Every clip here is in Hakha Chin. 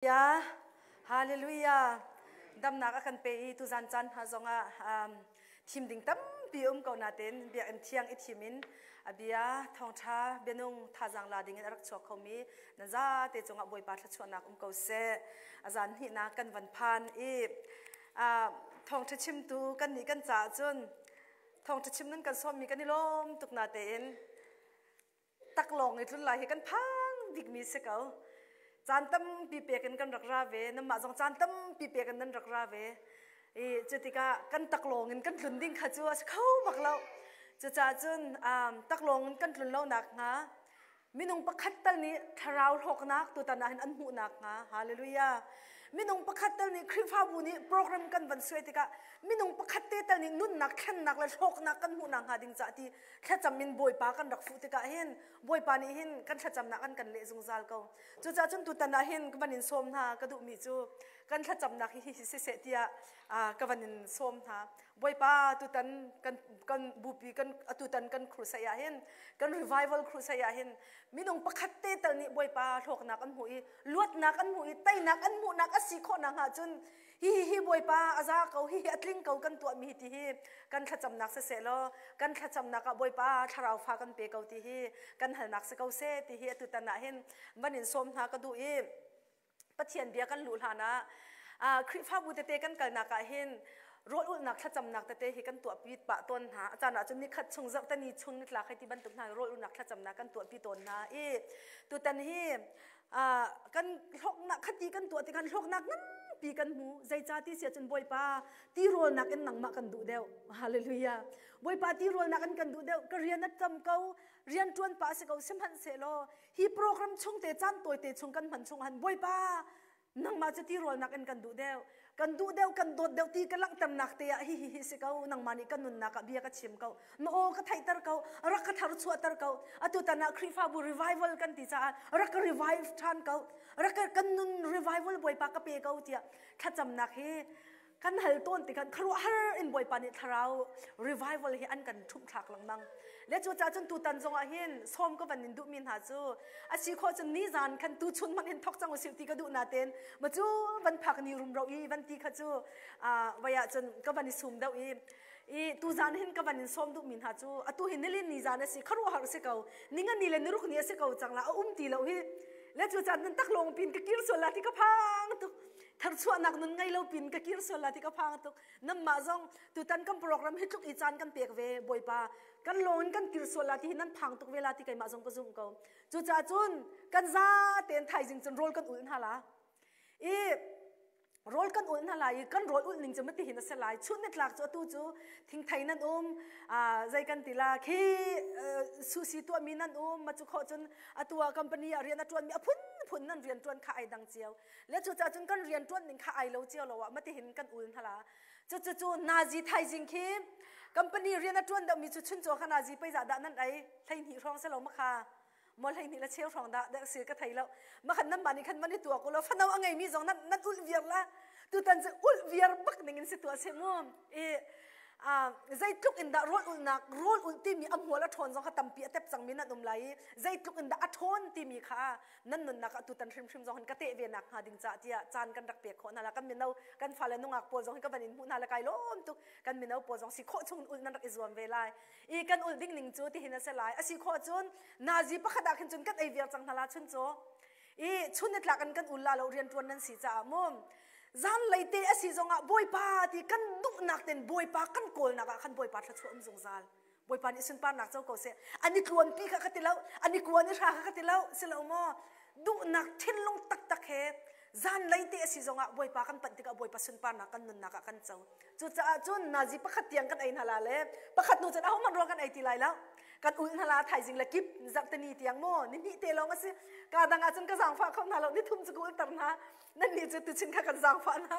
Ya, hallelujah. Damnak a kan pe i tuzan caan hna zongah thim ding tampi um ko nain biakinn thiang i thim in a bia thawngṭha bianung thazaang la ding in a rak chuak khomi nan zate cungah Bawipa thluachuahnak um ko seh. A zan hnihnak kan van phan i thawngṭha chimtu kan nih kan caah cun thawngṭha chim nan kan sawmmi kan i lawm tuk natein taklawng i tlun lai hi kan phang bikmi si ko. Caan tampi pek in kan rak ra ve, nanmah zong caan tampi pek in nan rak ra ve. I cu tikah kan taklawng in kan tlun ding kha cu a si kho bak lo. Cucaah cun taklawng in kan tlun lo nakhnga minung pakhat tal nih thlarau hlawknak tutan ah hin an hmuh nakhnga hallelujah minung pakhat tal nih Khrihfabu nih program kan van suai tikah minung pakhat te tal nih nunnak thlennak le hlawknak kan hmuh nakhnga ding cah ti thlacam in Bawipa kan rak fuh tikah hin Bawipa nih hin kan thlacamnak an kan leh zungzal ko. Cucaah cun tutan ah hin ka van in sawm hna ka duhmi cu kan thlacamnak hi hi siseh tiah ka van in sawm hna. Bawipa tutan kan kan bupi kan atutan kan crusade ah hin kan revival crusade ah hin minung pakhat te tal nih Bawipa hlawknak an hmuh i luatnak an hmuh i teinak an hmuhnak a si khawh nakhnga cun Hihi hi Bawipa a za ko, hihi a tling ko kan tuahmi hi ti hi kan thlacamnak siseh law kan thlacamnak ah Bawipa thlarau fa kan pe ko ti hi kan halnak si ko seh ti hi atutan ah hin van in sawm hna ka duh i Pathian bia kan luh hlan ah Khrihfabu tete kan kalnak ah hin rawl ulhnak thlacamnak tete hi kan tuahpi pah tawn hna. A caan ahcun nikhat chung zarhtani chung nitlak hei ti bantuk hna rawl ulhnak thlacamnak kan tuahpi tawn hna i tutan hi kan hlawknak khati kan tuah tikhan hlawknak nganpi kan hmu. Zeicah ti si ahcun Bawipa tirawlnak in nangmah kan duh deuh. Hallelujah. Bawipa tirawlnak in kan duh deuh. Ka rian a tam ko, rian ṭuan pah si ko sihmanhsehlaw hi program chung te caan tawite chung kan hman chung han Bawipa nangmah cu tirawlnak in kan duh deuh. Kan duh deuh, kan dawt deuh ti ka langhternak te ah hi hi hi si ko. Nangmah nih kan nunnak ah bia ka chim ko. Na aw ka theihter ko, rak ka tharchuahter ko. Atu tan ah Khrihfabu revival kan ti caah rak ka revive ṭhan ko. Rak ka kan nun revival Bawipa ka pe ko tiah thlacamnak hi kan hal tawn ti kan khuaruahhar in Bawipa nih thlarau revival hi an kan ṭhumhthlak lengmang. Le cucaah cun tutan zongah hin sawm ka van in duhmi hna cu a si khawh cun nizan khan tuchun hmang in thok cang usih ti ka duh natein ma cu van phak ni rumro i van ti kha cu vai ah cun ka van i sum deuh i i tuzan hin ka van in sawm duhmi hna cu atu hi nilin ni zan a si khuaruahhar si ko ninga ni le niruk ni a si ko cang la a um ti lo hi le cu caan nan tak lawng pin ka kir sual la ti ka phang tuk tharchuahnak nun ngei lo pin ka kir sual la ti ka phang tuk namah zong tutan kan program hi tluk i caan kan pek ve Bawipa kan lawng in kan kir sual la ti hi nan phang tuk ve la ti keimah zong ka zum ko cucaah cun kan za tein thaizing cun rawl kan ul hna la i rawl kan ulh hna lai i kan rawl ulh ning cu mati hin a si lai. Chun nitlak cu atu cu thingthei nan um, zei kan ti la khi sushi tuahmi nan um, ma cu khawh cun atu ah company ah rian a ṭuanmi a phunphun nan rian ṭuan kha ai dang cio. Le cucaah cun kan rian ṭuan ning kha ai lo cio lo ah mati hin kan ul hna la. Cucu cu nazi thaizing khi company rian a ṭuan deuhmi cu chuncaw kha nazi pei dah nan ei 12 hrawng si lo ma kha mo 12 le cheu hrawng dah dek si ka thei lo. Ma khan nan mah nih khan van i tuak u law fano a ngeimi zong nan nan ulh viar la. Tutan cu ulh viar bak ning in si tuah se mu. I zeitluk in dah rawl ulhnak rawl ulh timi a hmual a ṭhawn zong kha tampi a tep cangmi nan um lai i zeitluk in dah a ṭhawn timi kha nan nunnak ah tutan hrimhrim zong hin ka teh ve nak hnga ding cah tiah caan kan rak pek khawh hna la. Kan mino kan fale nungak pawl zong hi ka van in hmuh hna le kai lawm tuk. Kan mino pawl zong si khawh chung ulh nan rak i zuam ve lai i kan ulh ding ning cu tihin a si lai. A si khawh cun nazi pakhat ah khin cun kan ei viar cang hna la chun cu i chun nitlak in kan ul la lo, rian ṭuan nan si caah mu. Zan lei te a si zongah Bawipa ti kan duhnak ten Bawipa kan kawlnak ah khan Bawipa thluachuah um zungzal. Bawipa nih sunparnak co ko seh. An i tluanpi kha ka ti lo, an i kuan i hra kha ka ti lo, si lo maw? Duhnak thinlung taktak he zan lei te a si zongah Bawipa kan panh tikah Bawipa sunparnak kan nunnak ah kan co. Cucaah cun nazi pakhat tiang kan ei hna la le pakhat hnu cun ahohmanh ruang kan ei ti lai lo. Kan ul hna la thaizing le kip zarhteni tiang maw ni hnih te lawng a si. Ka dang ah cun ka zaangfah kho hna lo, ni thum cu ka ulter hna. Nan nih cu tuchin kha kan zaangfah hna.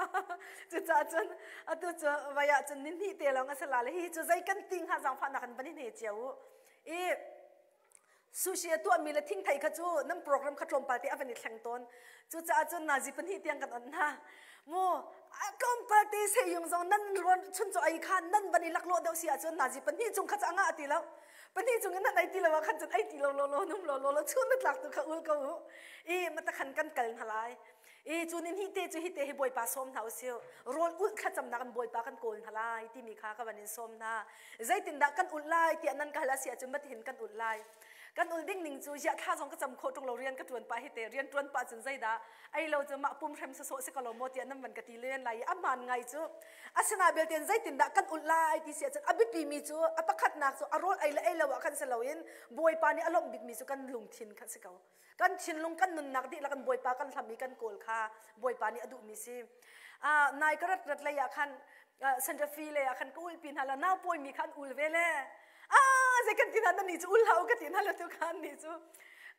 Cucaah cun atu cu vai ah cun ni hnih te lawng a si la le hihi cu zei kan ti hnga zaangfahnak in van i hne cio u. I sushi a tuahmi le thingthei kha cu nan program kha tlawmpal te a van i thleng tawn. Cucaah cun nazi pahnih tiang kan on hna. Mu tlawmpal te seyung zong nan ruan chun cu ei kha nan van i laklawh deuh si ahcun nazi pahnih cung kha cu a ngah ti lo. Pahnih cung in nan ei ti lo ah khan cun ei ti lo law law num law law chun na tlak tu kha ul ko u. I matakhan kan kal hna lai. I cu ni hnih te cu hi te hi Bawipa sawm hna usih. Rawl ulh thlacamnak in Bawipa kan kawl hna lai timi kha ka van in sawm hna. Zeitindah kan ulh lai tiah nan ka hal a si ahcun matihin kan ulh lai. Kan ulh ding ning cu ziah thla zong ka cam khawh ṭung lo rian ka ṭuan pah hi te rian ṭuan pah cun zeidah ei lo cu mah pum hrem sawsawh si ko lo maw tiah nan van ka ti len lai i a hmaan ngai cu. Asinain belte zeitindah kan ulh lai ti si ahcun a biapi mi cu a pakhatnak cu a rawl ei le ei lo ah khan si loin Bawipa nih a lawmh bikmi cu kan lungthin kha si ko. Kan thinlung kan nunnak dihlak in Bawipa kan hlam i kan kawl kha Bawipa nih a duhmi si. Nai ka rat rat lei ah khan Santa Fe lei ah khan ka ulpi hna la nau pawimi kha an ul ve le ah zei kan ti hna nan nih cu ul hlah u ka ti hna le tu kha an nih cu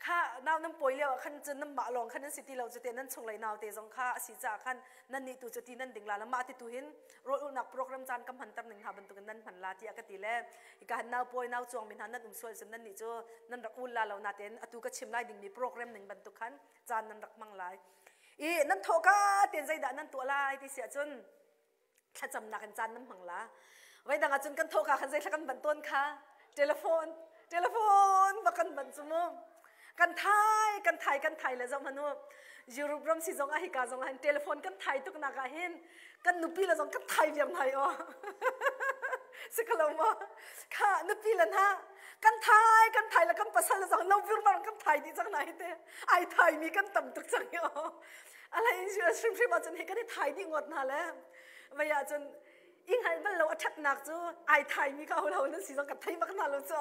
kha nau nan pawi lio ah khan cun nan mah lawng khan nan si ti lo cu te nan chung lei nau te zong kha a si caah khan nan nih tu cu ti nan ding la la mah ti tu hin rawl ulhnak program caan ka hmanter ning hna bantukin nan hman la tiah ka ti le hika han nau pawi nau cuang mi hna nan um sual cun nan nih cu nan rak ul la lo natein atu ka chim lai dingmi program ning bantuk khan caan nan rak hmang lai i nan thawh ka ten zeidah nan tuah lai ti si ahcun thlacamnak in caan nan hmang la voi dang ahcun kan thawh ka khan zei thla kan ban tawn kha telephone telephone ba kan ban cu mu kan thai kan thai kan thai le zoh hmanu Europe ram si zong ah hika zong ah hin telephone kan thai tuk nak ah hin kan nupi le zong kan thai viar nai o si ko lo maw kha nupi le hna kan thai kan thai le kan pasal le zong lo vir mar kan thai dih cang na hi te ai thai mi kan tam tuk cang yo alai hrimhrim ah cun hi kan i thai dih ngawt hna le vei ah cun i hngalh bal lo a ṭhatnak cu ai thaimi kha lo nan si zong kan thei bak hna lo cu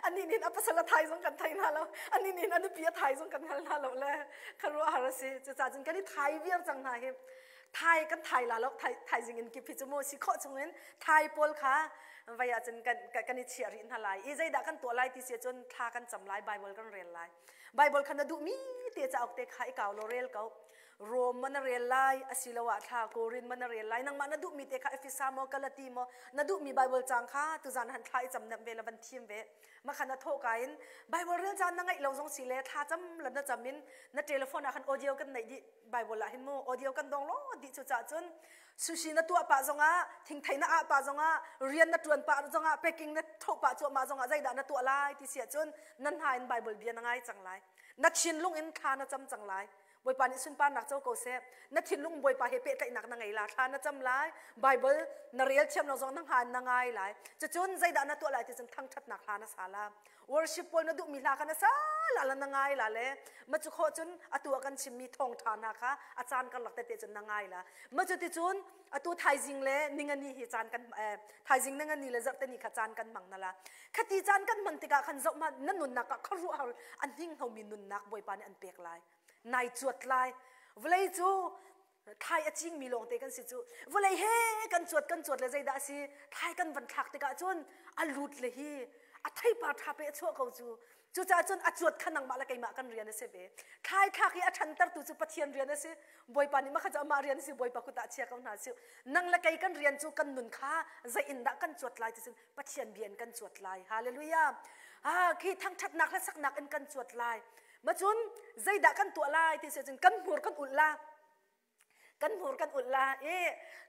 anih nih a pasal a thai zong kan thei hna lo anih nih a nupi a thai zong kan hngal hna lo le khuaruah har a si cucaah cun kan i thai viar cang hna hi thai kan thai la lo thai thaizing in kip hi cu mu si khawh chungin thai pawl kha vai ah cun kan kan i chiah rih hna lai i zeidah kan tuah lai ti si cun thla kan cam lai bible kan rel lai bible kha na duhmi te cauk te kha i kau lo rel ko Rom ma na rel lai asiloah thla Korin ma na rel lai nangmah na duhmi te kha Efesa maw Galati maw na duhmi Bible cang kha tuzan han thla i cam nem ve la van thim ve ma kha na thawh ka in Bible rel caan na ngaih lo zong si le thla cam la na cam in na telephone ah khan audio kan neih dih Bible ah hin mu audio kan dong lo dih cu cah cun sushi na tuah pah zongah thingthei na ah pah zongah rian na tuan pah zongah packing na thoh pah cuahmah zongah zeidah na tuah lai ti si ahcun nan hna in Bible bia na ngai cang lai na thinlung in thla na cam cang lai Bawipa nih sunparnak co ko seh. Na thinlung Bawipa he pehtlaihnak na ngei la, thla na cam lai, Bible na rel thiam lo zong na hngan na ngai lai. Cucun zeidah na tuah lai ti cun thangṭhatnak hla na sa la. Worship pawl na duhmi hla kha na sa la la na ngai la le ma cu khawh cun atu ah kan chimmi thawngṭha hna kha a caan karlak tete cun na ngai la. Ma cu ti cun atu thaizing le ningani hi caan kan thaizing ningani le zarhteni kha caan kan hmang na la. Khati caan kan hman tikah khan zoh ma na nunnak ah khuaruahhar a hninghnomi nunnak Bawipa nih an pek lai. Nai cuat lai. Vawlei cu thlai a cingmi lawngte kan si cu. Vawlei he kan cuat kan cuat le zeidah a si? Thlai kan van thlak tikah cun a lut le hi a theipar ṭha pe a chuah ko cu. Cucaah cun a cuat kha nangmah le keimah kan rian a si ve. Thlai thlak i a ṭhantertu cu Pathian rian a si. Bawipa nih mah cu amah rian a si Bawipa kut ah chia ko hna sih. Nang le kei kan rian cu kan nun kha zei in dah kan cuat lai ti cun Pathian bia in kan cuat lai. Hallelujah. Ah, khi thangṭhatnak le saknak in kan cuat lai. Macun zeidah kan tuah lai ti si cun kan hmur kan ulh la. Kan hmur kan ulh la i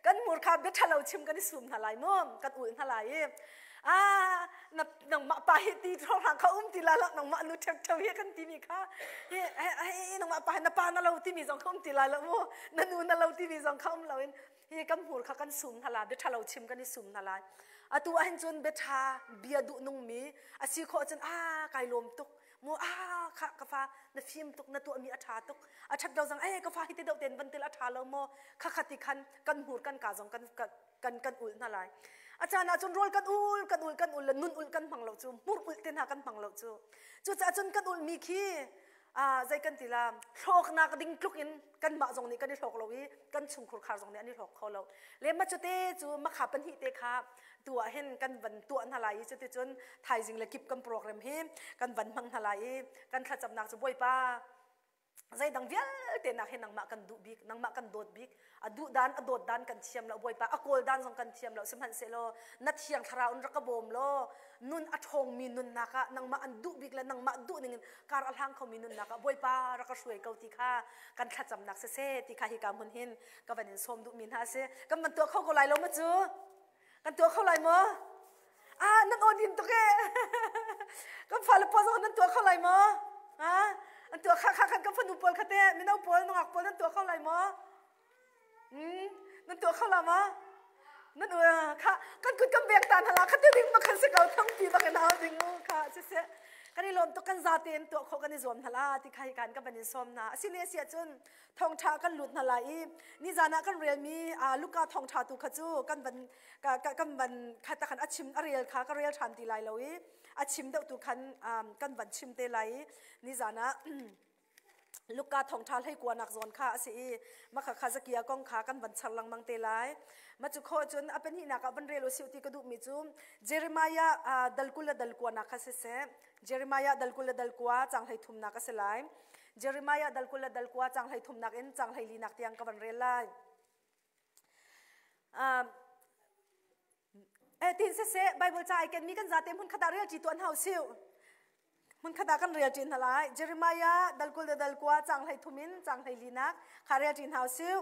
kan hmur kha bia ṭhalo chim kan i sum hna lai mu kan ulh hna lai i ah na nangmah pa hi ti hrawnghrang kha um ti la lo nangmah nu ṭheu hi kan timi kha hi hi nangmah pa hi na pa na lo timi zong kha um ti lai lo mu na nu na lo timi zong kha um lo in hi kan hmur kha kan sum hna lai bia ṭhalo chim kan i sum hna lai atu ah hin cun bia ṭha bia duh nungmi a si khawh cun a kai lawm tuk mu a kha ka fa na fim tuk na tuahmi a ṭha tuk a ṭhat lo zong eh ka fa hi ti deuh ten van til a ṭha lo maw kha kha ti khan kan hmur kan ka zong kan kan kan ul hna lai a caan ah cun rawl kan ul kan ul kan ul le nun ul kan hmang lo cu hmur ul te hna kan hmang lo cu cucaah cun kan ulmi khi zei kan ti la hlawknak ding tluk in kanmah zong nih kan i hlawk lo i kan chungkhur khar zong nih an i hlawk kho lo le ma cute cu makha pahnih te kha tu ah hin kan van tuah hna lai i cuticun thaizing le kip kan program hi kan van hmang hna lai i kan thlacamnak cu bawipa zeidang vialte nak hi nangmah kan duh bik nangmah kan dawt bik a duh dan a dawt dan kan thiam lo bawipa a kawl dan zong kan thiam lo sihmanhsehlaw na thiang thlarau in rak ka bawm law nun a ṭhawngmi nunnak ah nangmah an duh bik le nangmah duh ning in kar a hlang khomi nunnak ah bawipa rak ka hruai ko ti kha kan thlacamnak siseh ti kha hika hmun hin ka van in sawm duhmi hna a si kan van tuah kho ko lai lo ma cu kan tuah kho lai maw ah nan aw din tuk e kan fale pawl zong nan tuah kho lai maw ah. An tuah kha kha khan ka fanu pawl kha te mino pawl nungak pawl nan tuah kho lai maw? Hmm, nan tuah kho la maw? Nan kha kan kut kan bek ta hna la kha te ding ma khan se ko thangpi bak in hau ding mu kha si se kan i lawm tuk kan za tein tuah khawh kan i zuam hna la ti kha hi kan ka van in sawm hna asine si ahcun thawngtha kan lut hna lai i nizan ah kan relmi Luka thawngtha tu kha cu kan van kan van kha ta khan a chim a rel kha ka rel than ti lai lo i a chim deuh tu khan kan van chim te lai i nizan ah Luka thawngtha hlei kuanak zawn kha a si i makha kha zakia kong kha kan van char lengmang te lai ma cu kho cun a pahnihnak ah van rel u siu ti ka duhmi cu Jeremiah dal 20 le dal kuanak kha siseh Jeremiah dal 20 le dal kua cang hlei thumnak a si lai Jeremiah dal 20 le dal kua cang hlei thumnak in cang hlei linak tiang ka van rel lai. Eh tin siseh Bible ca ai kenmi kan zate hmun khat ah rel ṭi tuan hau siu. Hmun khat ah kan rel ṭi hna lai. Jeremiah dal 20 le dal kua cang hlei thum in cang hlei linak kha rel ṭi hna siu.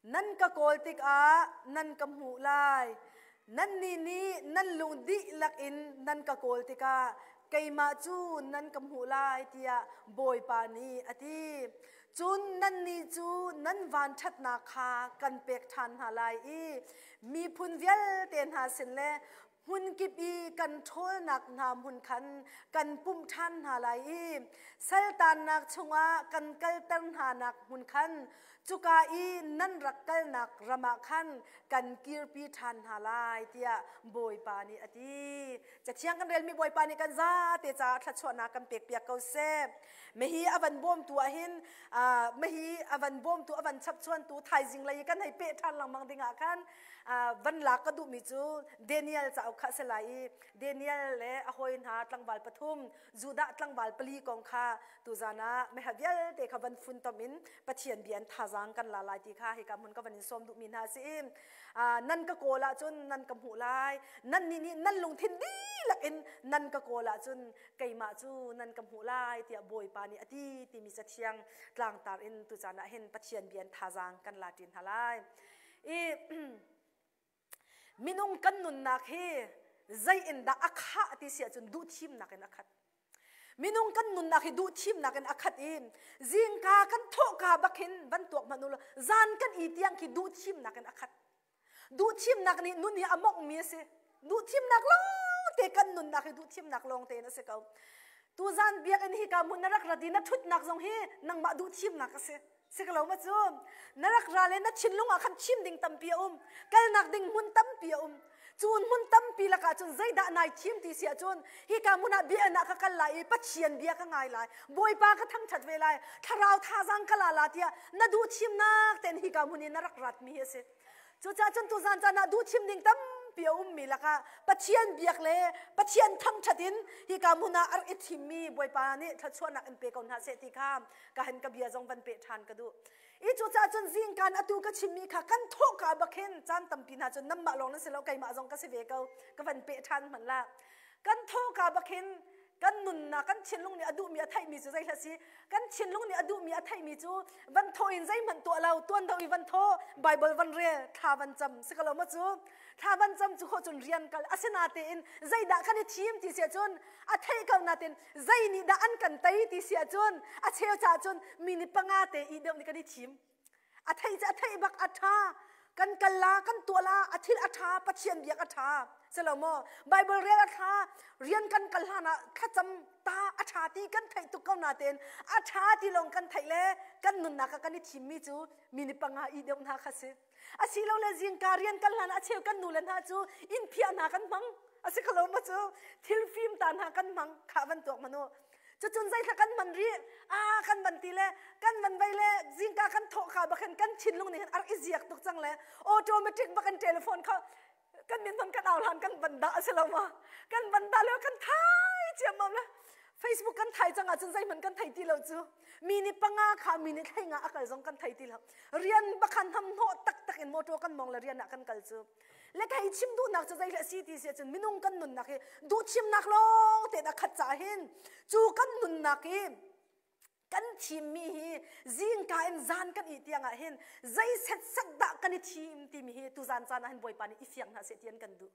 Nan ka kawl tikah nan ka hmuh lai. Nannih nih nan lung dihlak in nan ka kawl tikah keimah cu nan ka hmuh lai tiah Bawipa nih a ti. Cun nannih cu nan vanṭhatnak kha kan pek ṭhan hna lai i miphun vialte hna sin le hmunkip i kan ṭhawlnak hna hmun khan kan pumh ṭhan hna lai i saltannak chungah kan kalter hnanak hmun khan cuka i nan rak kalnak ram ah khan kan kirpi ṭhan hna lai tiah Bawipa nih a ti. Cathiang kan relmi Bawipa nih kan zate caah thluachuahnak kan pekpiak ko seh. Mahi a van bawmtu ah hin mahi a van bawmtu a van chapchuantu thaizing lei kan hei peh ṭhan lengmang ding ah khan van lak ka duhmi cu Daniel cauk kha a si lai i Daniel le a hawi hna tlangval pathum Judah tlangval pali kong kha tuzan ah meha vialte kha van funtom in Pathian bia in thazaang kan la lai ti kha hika hmun ka van in sawm duhmi hna a si i nan ka kawl ahcun nan ka hmuh lai nan nih nih nan lungthin dihlak in nan ka kawl ahcun keimah cu nan ka hmuh lai tiah Bawipa nih a ti timi cathiang tlangtar in tucaan ah hin Pathian bia in thazaang kan la ṭi hna lai. I minung kan nunnak hi zei in dah a khah ti si ahcun duhthimnak in a khat. Minung kan nunnak hi duhthimnak in a khat i zingka kan thawhka bak hin van tuak hmanh u law zan kan i tiang khi duhthimnak in a khat. Duhthimnak nih nun hi a mawngmi a si. Duhthimnak lawng te kan nunnak hi duhthimnak lawng tein a si ko. Tuzan biakinn hi ka hmun na rak rat i na ṭhutnak zong hi nangmah duhthimnak a si. Si ko lo ma cu? Na rak ra le na thinlung ah khan thim ding tampi a um. Kalnak ding hmun tampi a um. Cu hmun tampi lakah cun zeidah nai thim ti si ahcun hika hmun ah biakinn ah ka kal lai i Pathian bia ka ngai lai. Bawipa ka thangṭhat ve lai. Thlarau thazaang ka la la tiah na duhthimnak tein hika hmun i na rak ratmi hi a si. Cucaah cun tuzan caan ah duhthim ding tampi a ummi lakah Pathian biak le Pathian thangṭhat in hika hmun ah a rak i thimmi Bawipa nih thluachuahnak in pe ko hna seh ti kha ka han ka bia zong van peh ṭhan ka duh. I cucaah cun zingkaan atu ka chimmi kha kan thawhka bak hin caan tampi hna cun nanmah lawng nan si lo keimah zong ka si ve ko ka van peh ṭhan hmanh la. Kan thawhka bak hin kan nunnak kan thinlung nih a duhmi a theihmi cu zei hlah si kan thinlung nih a duhmi a theihmi cu van thawh in zeihmanh tuah lo tuan do i van thaw bible van rel thla van cam si ko lo maw cu thla van cam cu kho cun rian kal asinatein zeidah kan i thim ti si ahcun a theih ko natin zei nih dah an kan tei ti si ahcun a cheu caah cun mi nih panga te i deuh nih kan i thim a theih cu a theih bak a ṭha kan kal la kan tuah la a thil a ṭha Pathian biak a ṭha si lo maw Bible rel a ṭha rian kan kal hlan ah thlacam ta a ṭha ti kan theih tuk ko natein a ṭha ti lawng kan theih le kan nunnak ah kan i thimmi cu mi nih panga i deuh hna kha si asilole zingka rian kal hlan ah a cheu kan nu le hna cu inn phiah hna kan hmang a si kho lo maw cu thil fim ta hna kan hmang kha van tuak hmanh u cucun zeithla kan hman rih a kan van ti le kan van vei le zingka kan thawh kha bakhin kan thinlung nih hin a rak i ziak tuk cang le automatic bakin telephone kha kan min hman kan au hlan kan van dah a si lo ma kan van dah le kan thai ciammam le Facebook kan thai cang ahcun zeihmanh kan thei ti lo cu mi nih panga kha mi nih thlei nga a kal zong kan thei ti lo rian bakhan ham hnawh taktak in motor kan mong le rian ah kan kal cu le ka hei chim duhnak cu zei si ti si ahcun minung kan nunnak hi duhthimnak lawng tein a khat caah hin cu kan nunnak hi kan thimmi hi zingka in zan kan ih tiang ah hin zei set set dah kan i thim timi hi tuzan caan ah hin Bawipa nih i fiang hna seh ti an kan duh.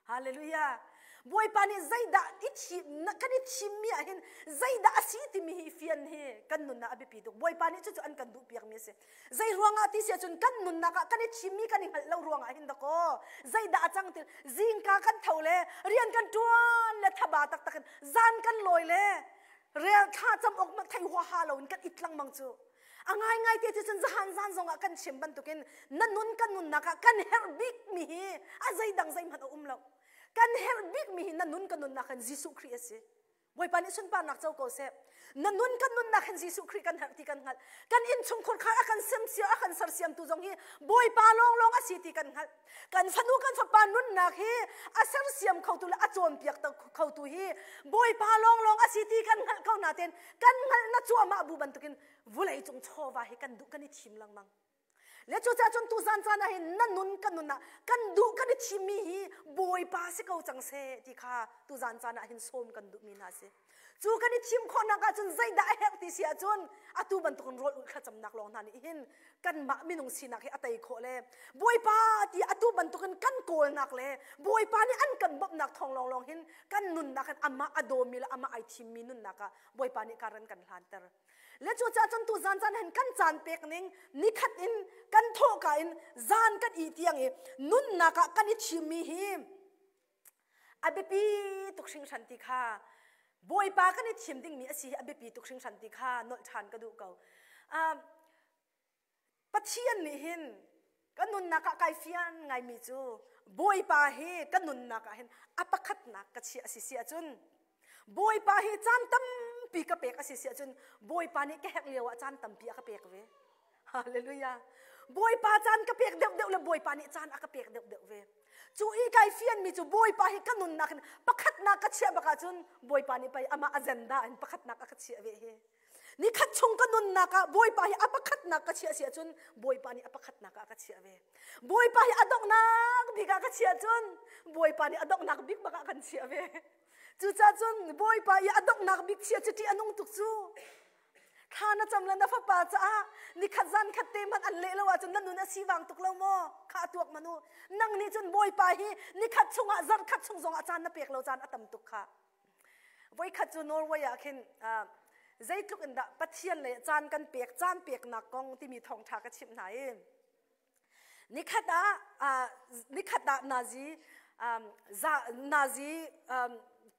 Hallelujah. Bawipa nih zeidah i thim kan i thimmi ah hin zeidah a si timi hi fian hi kan nunnak a biapi tuk. Bawipa nih cucu an kan duh piakmi a si. Zei ruangah ti si ahcun kan nunnak ah kan i thimmi kan i hngalh lo ruangah hin dakaw zeidah a cang ti zingka kan tho le rian kan ṭuan le thaba taktak in zan kan lawi le rel thla cam awk hmanh thei huaha loin kan it lengmang cu. A ngaingai te cun zahan zan zongah kan chim bantukin na nun kan nunnak ah kan herh bikmi hi a zeidang zeihmanh a um lo. Kan herh bikmi hi na nun kan nunnak hin Jesuh Khrih a si. Bawipa nih sunparnak co ko seh. Na nun kan nunnak hin Jesuh Khrih kan herh ti kan hngalh. Kan innchungkhur khar a kan semsiam a kan sersiamtu zong hi Bawipa lawnglawng a si ti kan hngalh. Kan fanu kan fapa nunnak hi a sersiam khotu le a cawnpiak khotu hi Bawipa lawnglawng a si ti kan hngalh ko nain kan hngalh na cuahmah bu bantukin vulei cung chawva hi kan duh kan i thim lengmang. Le cucaah cun tuzan caan ah hin na nun kan nun ah kan duh kan i thimmi hi Bawipa si ko cang seh ti kha tuzan caan ah hin sawm kan duhmi hna si. Cu kan i thim khawhnak ahcun zeidah a herh ti si ahcun atu bantukin rawl ulh thlacamnak lawng hna nih hin kanmah minung sinak hi a tei khawh le Bawipa ti atu bantukin kan kawlnak le Bawipa nih an kan bawmhnak thawng lawnglawng hin kan nunnak hin amah a dawmi le amah ai thimmi nunnak ah Bawipa nih karan kan hlanter. Le cucaah cun tu zan caan hin kan caan pek ning nikhat in kan thawhka in zan kan i tiang i nunnak ah kan i thimmi hi a biapi tuk hringhran ti kha Bawipa kan i thim dingmi a si hi a biapi tuk hringhran ti kha nolh ṭhan ka duh ko. Pathian nih hin ka nunnak ah kai fian ngaimi cu Bawipa hi ka nunnak ah hin a pakhatnak ka chiah a si si ahcun Bawipa hi caan tampi ka pek a si si ahcun Bawipa nih ka herh lio ah caan tampi a ka pek ve. Hallelujah. Bawipa caan ka pek deuhdeuh le Bawipa nih caan a ka pek deuhdeuh ve. Cu i kai fianmi cu Bawipa hi ka nunnak in pakhatnak ka chiah bak ahcun Bawipa nih pei amah agenda in pakhatnak a ka chiah ve hi. Nikhat chung ka nunnak ah Bawipa hi a pakhatnak ka chiah si ahcun Bawipa nih a pakhatnak ah ka chiah ve. Bawipa hi a donghnak bik ah ka chiah cun Bawipa nih a donghnak bik bak ah kan chiah ve. Cucaah cun Bawipa i a donghnak bik chia cu ṭih a nung tuk cu. Thla na cam le na fapa caah nikhat zan khat te hmanh an leh lo ahcun na nun a sivang tuk lo maw? Kha a tuak manu. Nang nih cun Bawipa hi nikhat chungah zarh khat chung zongah caan na pek lo caan a tam tuk kha. Voikhat cu Norway ah khin zeitluk in dah Pathian le caan kan pek caan peknak kong timi thawngṭha ka chimh hna i nikhat ah nikhat ah nazi nazi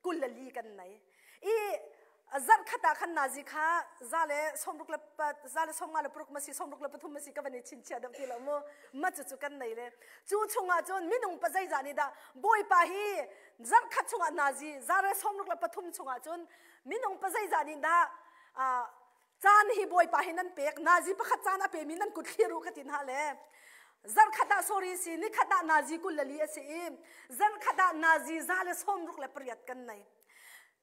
24 kan nei i zarhkhat ah khan nazi kha za le sawmruk le za le sawmnga le paruk ma si sawmruk le pathum ma si ka van i chinchiah deuh ti lo mu ma cu cu kan nei le cu chungah cun minung pa zeizah nih dah bawipa hi zarhkhat chungah nazi za le sawmruk le pathum chungah cun minung pa zeizah nih dah caan hi bawipa hi nan pek nazi pakhat caan a pemi nan kut thlir u ka ti hna le zarkhat ah sorry si nikhat ah nazi 24 a si i zarkhat ah nazi 168 kan nei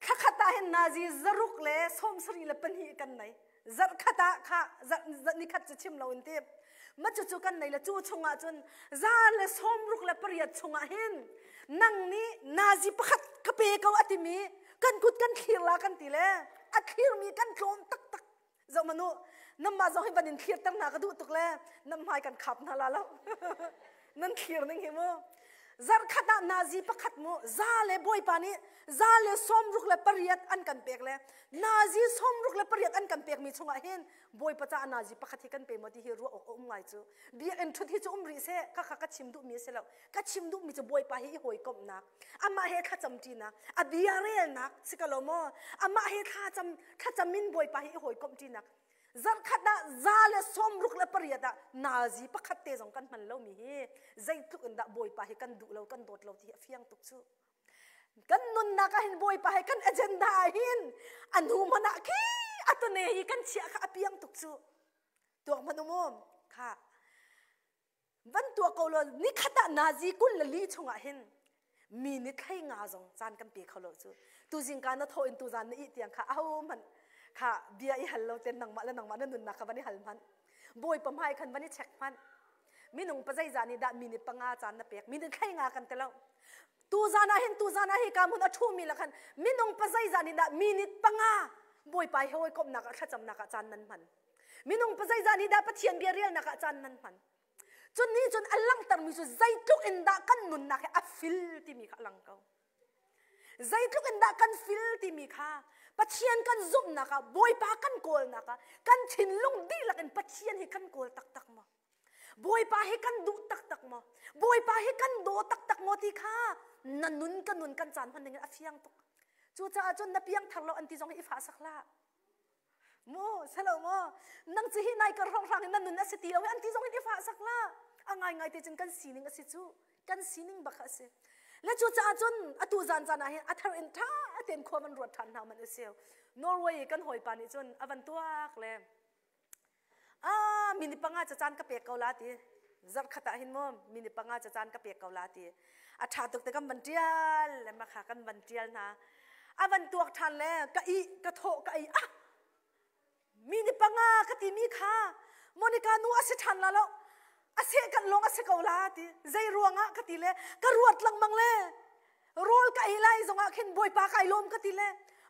thlakhat ah hin nazi 672 kan nei zarkhat ah kha nikhat cu chim lo in ti ma cu cu kan nei le cu chungah cun 168 chungah hin nang nih nazi pakhat ka pe ko a timi kan kut kan thlir la kan ti le a thlirmi kan tlawm taktak zoh manu namah zong hi van in thlir ter hna ka duh tuk le nam hmai kan khap hna la lo nan thlir ning hi mu zarkhat ah nazi pakhat mu za le bawipa nih 168 an kan pek le nazi 68 an kan pek mi chungah hin bawipa caah nazi pakhat hi kan pe maw ti hi ruah awk a um ngai cu biakinn ṭhut hi cu um rih seh kha kha ka chim duhmi a si lo ka chim duhmi cu bawipa hi i hawikomhnak amah he thlacam ṭinak a bia relnak si ka lo maw amah he thlacam thlacam in bawipa hi i hawikomh ṭinak zarhkhat ah 168 ah nazi pakhat te zong kan hman lomi hi zeitluk in dah bawipa hi kan duh lo kan dawt lo ti hi a fiang tuk cu kan nunnak ah hin bawipa he kan agenda ah hin a hnu hmanh ah khi a tone hi kan chiah kha a piang tuk cu tuak hmanh um kha van tuah ko law nikhat ah nazi 24 chungah hin mi ni thlei nga zong caan kan pe kho lo cu tu zingka na thawh in tu zan na ih tiang kha aho hmanh kha bia i hal lo ten nangmah le nangmah na nunnak kha van i hal hmanh bawipa hmai khan van i check hmanh minung pa zeizah nih dah minute panga caan na pek minute thlei nga kan ti lo tu zan ah hin tu zan ah hi ka hmun a ṭhumi la khan minung pa zeizah nih dah minute panga bawipa he hawikomhnak ah thlacamnak ah caan nan hman minung pa zeizah nih dah Pathian bia relnak ah caan nan hman. Cun nih cun a langhtermi cu zeitluk in dah kan nunnak hi a fil timi kha a lang ko. Zeitluk in dah kan fil timi kha Pathian kan zumhnak ah Bawipa kan kawlnak ah kan thinlung dihlak in Pathian hi kan kawl taktak maw? Bawipa hi kan duh taktak maw? Bawipa hi kan daw taktak maw ti kha na nun ka nun kan caan hman ding in a fiang tuk. Cucaah cun na piang thar lo an ti zong hi i fah sak hlah. Mu selo maw nang cu hi nai kar hrawnghrang in na nun a si ti lo an ti zong in i fah sak hlah. A ngaingai te cun kan sining a si cu. Kan sining bak a si. Le cucaah cun atu zan zan ah hin a thar in ṭha tein khua van ruat ṭhan hna man u siu. Norway i kan hawipa nih cun a van tuak le Ah, minute panga ca caan ka pek ko la ti. Zarh khat ah hin mu minute panga ca caan ka pek ko la ti. A ṭha tuk te kan van ṭial le makha kan van ṭial hna. A van tuak ṭhan le ka ih ka thawh ka ei ah minute panga ka timi kha Monica nu a si ṭhan la lo. A seh kan lawng a si ko la ti. Zei ruangah ka ti le ka ruat lengmang le rawl ka ei lai zongah khin bawipa kai lawm ka ti le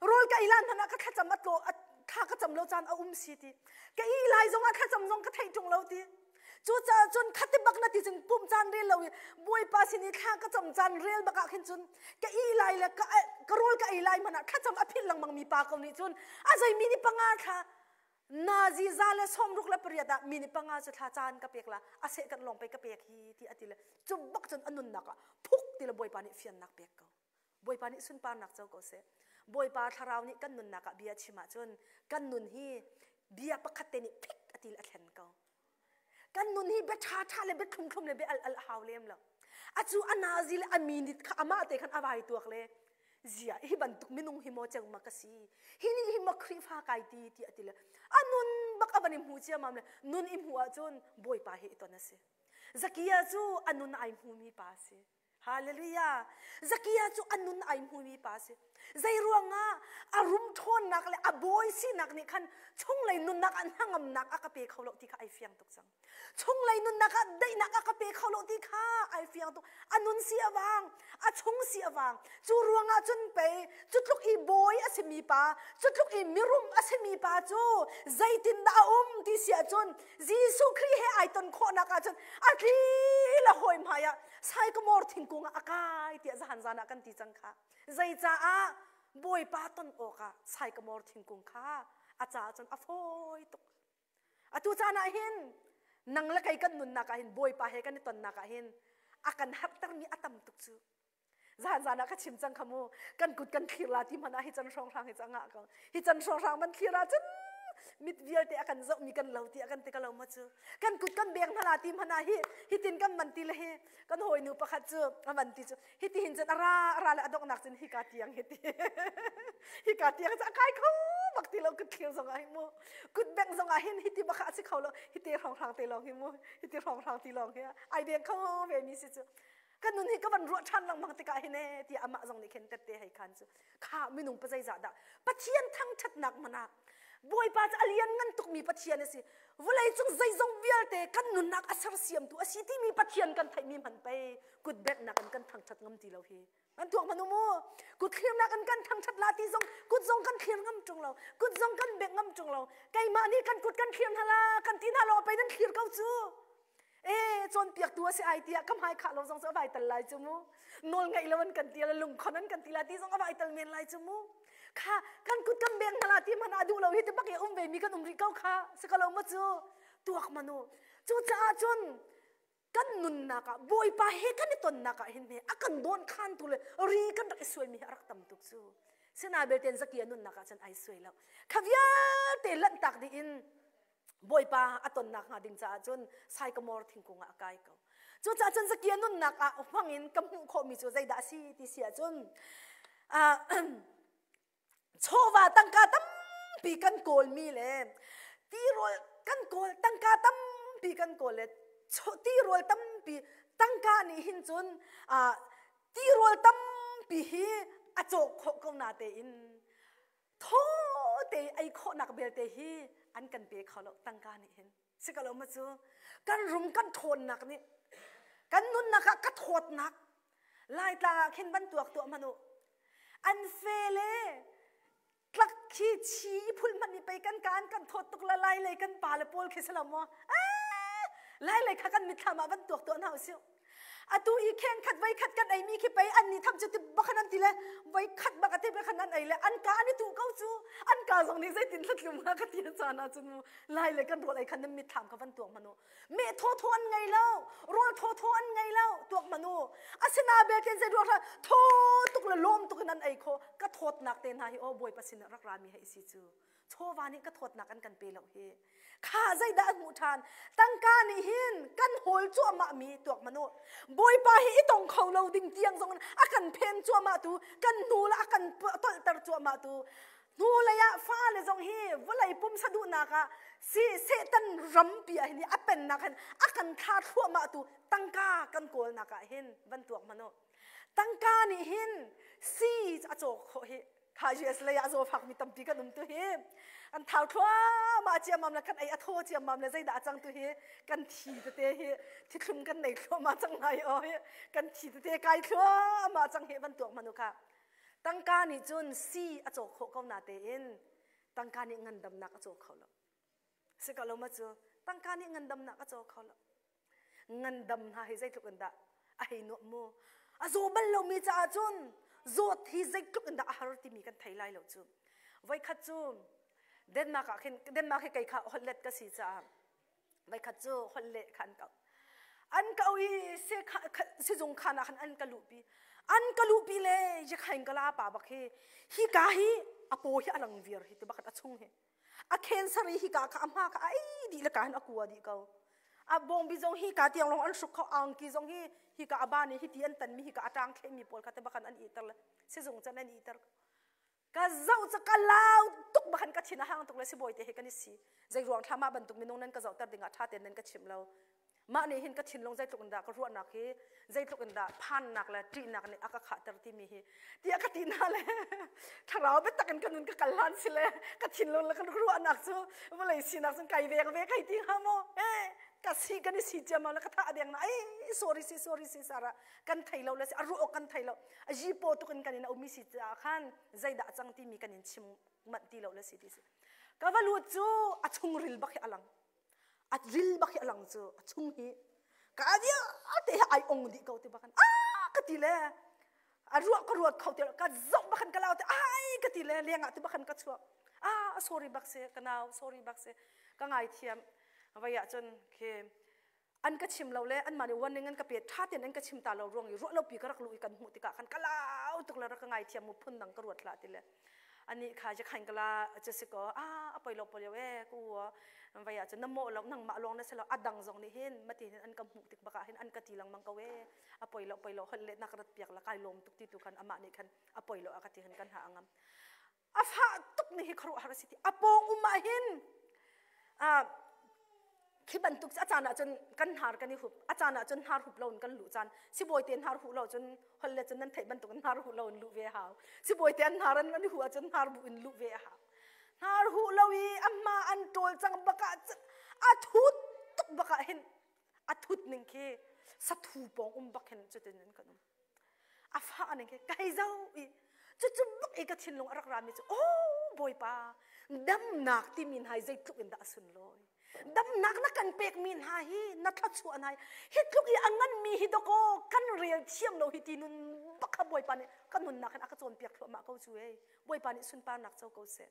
rawl ka ei lan hmanh ah ka thlacam a tlo thla ka cam lo caan a um si ti ka i lai zongah thlacam zong ka theih ṭung lo ti cucaah cun khati bak na ti cun pum caan rel lo i bawipa sin i thla ka cam caan rel bak ah khin cun ka i lai le ka ka rawl ka ei lai hmanh ah thlacam a philh lengmang mi pa ko nih cun a zei mi ni panga thla Nazi 168 ah mi nih panga cu thla caan ka pek la a seh kan lawng pei ka pek hi ti a ti le cu bak cun a nunnak ah phuk ti le Bawipa nih fiannak pek ko. Bawipa nih sunparnak co ko seh. Bawipa thlarau nih kan nunnak ah bia chim ahcun kan nun hi bia pakhat te nih phik a ti le a thlen ko. Kan nun hi bia ṭha ṭha le bia thlum thlum le bia al al a hau lem lo. Acu a nazi le a minute kha amah te khan a vai tuak le zia hi bantuk minung hi maw ceu ma ka si hi nih hi ma Khrihfa kai ti ti a ti le a nun bak a van i hmu ciamam le nun i hmuh ahcun Bawipa hi i ton a si. Zakia cu a nun ai hmumi pa a si. Hallelujah. Zakia cu a nun ai hmumi pa a si. Zei ruangah a rum ṭhawnnak le a bawi sinak nih khan chunglei nunnak ah hnangamnak a ka pe kho lo ti kha ai fiang tuk cang. Chunglei nunnak ah daihnak a ka pe kho lo ti kha ai fiang tuk. A nun si a vang, a chung si a vang. Cu ruangah cun pei cu tluk i bawi a simi pa, cu tluk i mirum a simi pa cu zeitindah a um ti si ahcun Jesuh Khrih he ai ton khawhnak ahcun a tli le hawi hmai ah Saikamor thingkung ah a kai tiah zahan zan ah kan ti cang kha. Zeicaah Bawipa ton awkah Saikamor thingkung kha a caah cun a fawi tuk. Atu caan ah hin nang le kei kan nunnak ah hin Bawipa he kan i tonnak ah hin a kan hartermi a tam tuk cu. Zan zan ah ka chim cang kha mu kan kut kan thlir la ti hmanh ah hi can hrawnghrang hi cang ah ko hi can hrawnghrang man thlir ah cun mit vialte a kan zoh mi kan lo ti a kan ti ka lo ma cu kan kut kan beng hna la ti hmanh ah hi hi tin kan man ti le hi kan hawinu pakhat cu a man ti cu hi ti hin cun a ra a ra le a donghnak cun hi ka tiang hi ti hi ka tiang cu a kai kho bak ti lo kut thlir zong ah hi mu kut beng zong ah hin hi ti bak a si kho lo hi te hrawnghrang te lawng hi mu hi ti hrawnghrang ti lawng hi ai beng kho ve mi si cu Ka nun hi ka van ruah ṭhan lengmang tikah hin ee tiah amah zong nih khin tette hei khan cu kha minung pa zeizah dah Pathian thangṭhatnak hmanh ah Bawipa cu a lian ngan tukmi Pathian a si vawlei cung zeizong vialte kan nunnak a sersiamtu a si timi Pathian kan theihmi hmanh pei kut benghnak in kan thangṭhat ngam ti lo hi kan tuak hmanh u mu kut thlirnak in kan thangṭhat la ti zong kut zong kan thlir ngam ṭung lo kut zong kan bengh ngam ṭung lo keimah nih kan kut kan thlir hna la kan ti hna lo pei nan thlir ko cu E cawnpiaktu a si ai tiah ka hmai khah lo zong cu a vai tal lai cu mu. Nawl ngeih lo an kan ti la lungkhon an kan ti la ti zong a vai tal men lai cu mu. Kha kan kut kan beng hna la ti hmanh ah duh lo hi ti bak i um ve mi kan um rih ko kha si ko lo ma cu tuak manu. Cucaah cun kan nunnak ah Bawipa he kan i tonnak ah hin he a kan dawn khantu le ri kan rak i suaimi hi a rak tam tuk cu. Sinain belte Zakia nunnak ah cun ai suai lo. Kha vialte lanhtak dih in Bawipa a tonnak hnga ding caah cun Saikamor thingkung ah a kai ko. Cucaah cun Zakia nunnak ah hmang in ka hmuh khawhmi cu zeidah a si ti si ahcun chawva tangka tampi kan kawlmi le tirawl kan kawl tangka tampi kan kawl le tirawl tampi tangka nih hin cun tirawl tampi hi a cawk khawh ko na tein thaw te ei khawhnak belte hi an kan pe kho lo tangka nih hin si ko lo ma cu kan rum kan thawnnak nih kan nunnak ah ka thawtnak laitlang ah khin ban tuak tuah hmanh u an fe le tlak khi chi i phul hmanh nih pei kan ka an kan thawt tuk la lai lei kan pa le pawl khi si lo maw. Lai lei kha kan mitthlam ah van tuak tuah hna usih. Atu i kheng khat voi khat kan ei mi khi pei an ni tham cu ti bakhan an ti le voi khat bak ati bakhan an ei le an ka an i tu ko cu an ka zong nih zeitin thlatlum ha ka ti caan ah cun mu lai le kan rawl ei khan nan mitthlam kha van tuak manu me thaw thaw an ngei lo rawl thaw thaw an ngei lo tuak manu asina belten zei ruang thaw tuk le lawm tuk in an ei kho ka thawtnak te hna hi o bawipa sin rak ra mi hei si cu chawva nih ka thawtnak an kan pe lo hi kha zeidah an hmuh ṭhan tangka nih hin kan hawl cuahmah mi tuak manu bawipa hi i tong kho lo ding tiang zong a kan phen cuahmah tu kan hnu le a kan tolhter cuahmah tu hnu lei ah fale zong hi vawlei pumsa duhnak ah si Satan rampi ah hin a pennak hin a kan thla thluahmah tu tangka kan kawlnak ah hin van tuak manu tangka nih hin si a cawk khawh hi kha US lei ah zawfak mi tampi kan um tu hi an thau thluahmah ciammam le kan ei a thaw ciammam le zeidah a cang tu hi kan thi tete hi thithlum kan nei thluahmah cang lai o hi kan thi tete kai thluahmah cang hi van tuak manu kha tangka nih cun si a cawk khawh ko na tein tangka nih ngandamnak a caw kho lo si ko lo ma cu tangka nih ngandamnak a caw kho lo ngandam hna hi zeitluk in dah a hei nuam mu a zaw bal lomi caah cun zawt hi zeitluk in dah a har timi kan thei lai lo cu voikhat cu Denmark ah khin Denmark hi kei kha holhlet ka si caah voikhat cu holhleh kha an kau an kau i sizung khan ah khan an ka luhpi an ka luhpi le yakhain ka la pa bak hi hi ka hi a paw hi a lang vir hi ti bakhat a chung hi a cancer i hika kha a hma kha a ei dih le ka hin a kua dih ko a bawngbi zong hi ka tiang lawng an hruk kho angki zong hi hika a ba nih hiti an tan mi hika a tang thle mi pawl kha te bakan an iter le sizung chan an iter ka zoh ca ka lau tuk bakan ka thin a hang tuk le sibawi te he kan i si zei ruang thla mah bantuk minung nan ka zoh ter ding ah tha ten nan ka chim lo Mah nih hin ka thinlung zeitluk in dah ka ruahnak hi zeitluk in dah phannak le ṭihnak nih a ka khahter timi hi tiah ka ti hna le thlarau biatak in ka nun ka kal hlan si le ka thinlung le ka ruahnak cu vawlei sinak cun kai vek ve kai ti hnga maw eh ka si kan i si ciammam le ka thah deng na ei sorry si sorry si sara kan thei lo le si a ruah awk kan thei lo a yipo tuk in kan in a umi si caah khan zeidah cang timi kan in chim manh ti lo le si ti si ka va lut cu a chungril bak hi a lang a ril bak hi a lang cu a chung hi ka vialte hi ai ong dih ko ti bakan a ka ti le a ruah ka ruat kho ti ka zoh bakan ka lau te ai ka ti le leng ah ti bakan ka chuak a sorry bak si ka nau sorry bak si ka ngai thiam vai ah cun khi an ka chim lo le an mah nih warning an ka pe tha ten an ka chim ta lo ruang i ruah lo pi ka rak lu i kan hmuh tikah khan ka lau tuk le rak ka ngai thiam mu phun dang ka ruat hlah ti le ani kha je khan kala che si ko a a poi lo poi lo e ku vai ah cun na mawh lo nangmah lawng na si lo a dang zong nih hin mati hin an ka hmuh tik bakah hin an ka ti lengmang ko e a poi lo poi lo holh le nak rat piak la kai lawm tuk ti tu khan amah nih khan a poi lo a ka ti hin kan ha angam a fah tuk ni hi khuaruahhar a si ti a pawng um ah hin khi bantuk a caan ah cun kan hnar kan i hup a caan ah cun hnar hup lo in kan luh caan sibawi te hnar huh lo cun hol le cun nan theih bantuk in hnar huh lo in luh ve hau sibawi te an hnar an huh ahcun hnar bu in luh ve a hau hnar huh lo i a hma an ṭawl cang bakah a thut tuk bakah hin a thut ning khi sathu pawng um bak hin cutin in kan um a fah ning khi ka hei zoh i cucu bak i ka thinlung a rak rami cu oh bawipa damnak timi hna hi zeitluk in dah a sunlawi damnak na kan pekmi hna hi na thluachuah hna hi hi tluk i a nganmi hi dawkaw kan rel thiam lo hi ti nun bak kha bawipa nih ka nunnak hin a ka cawnpiak thluahmah ko cu ei bawipa nih sunparnak co ko seh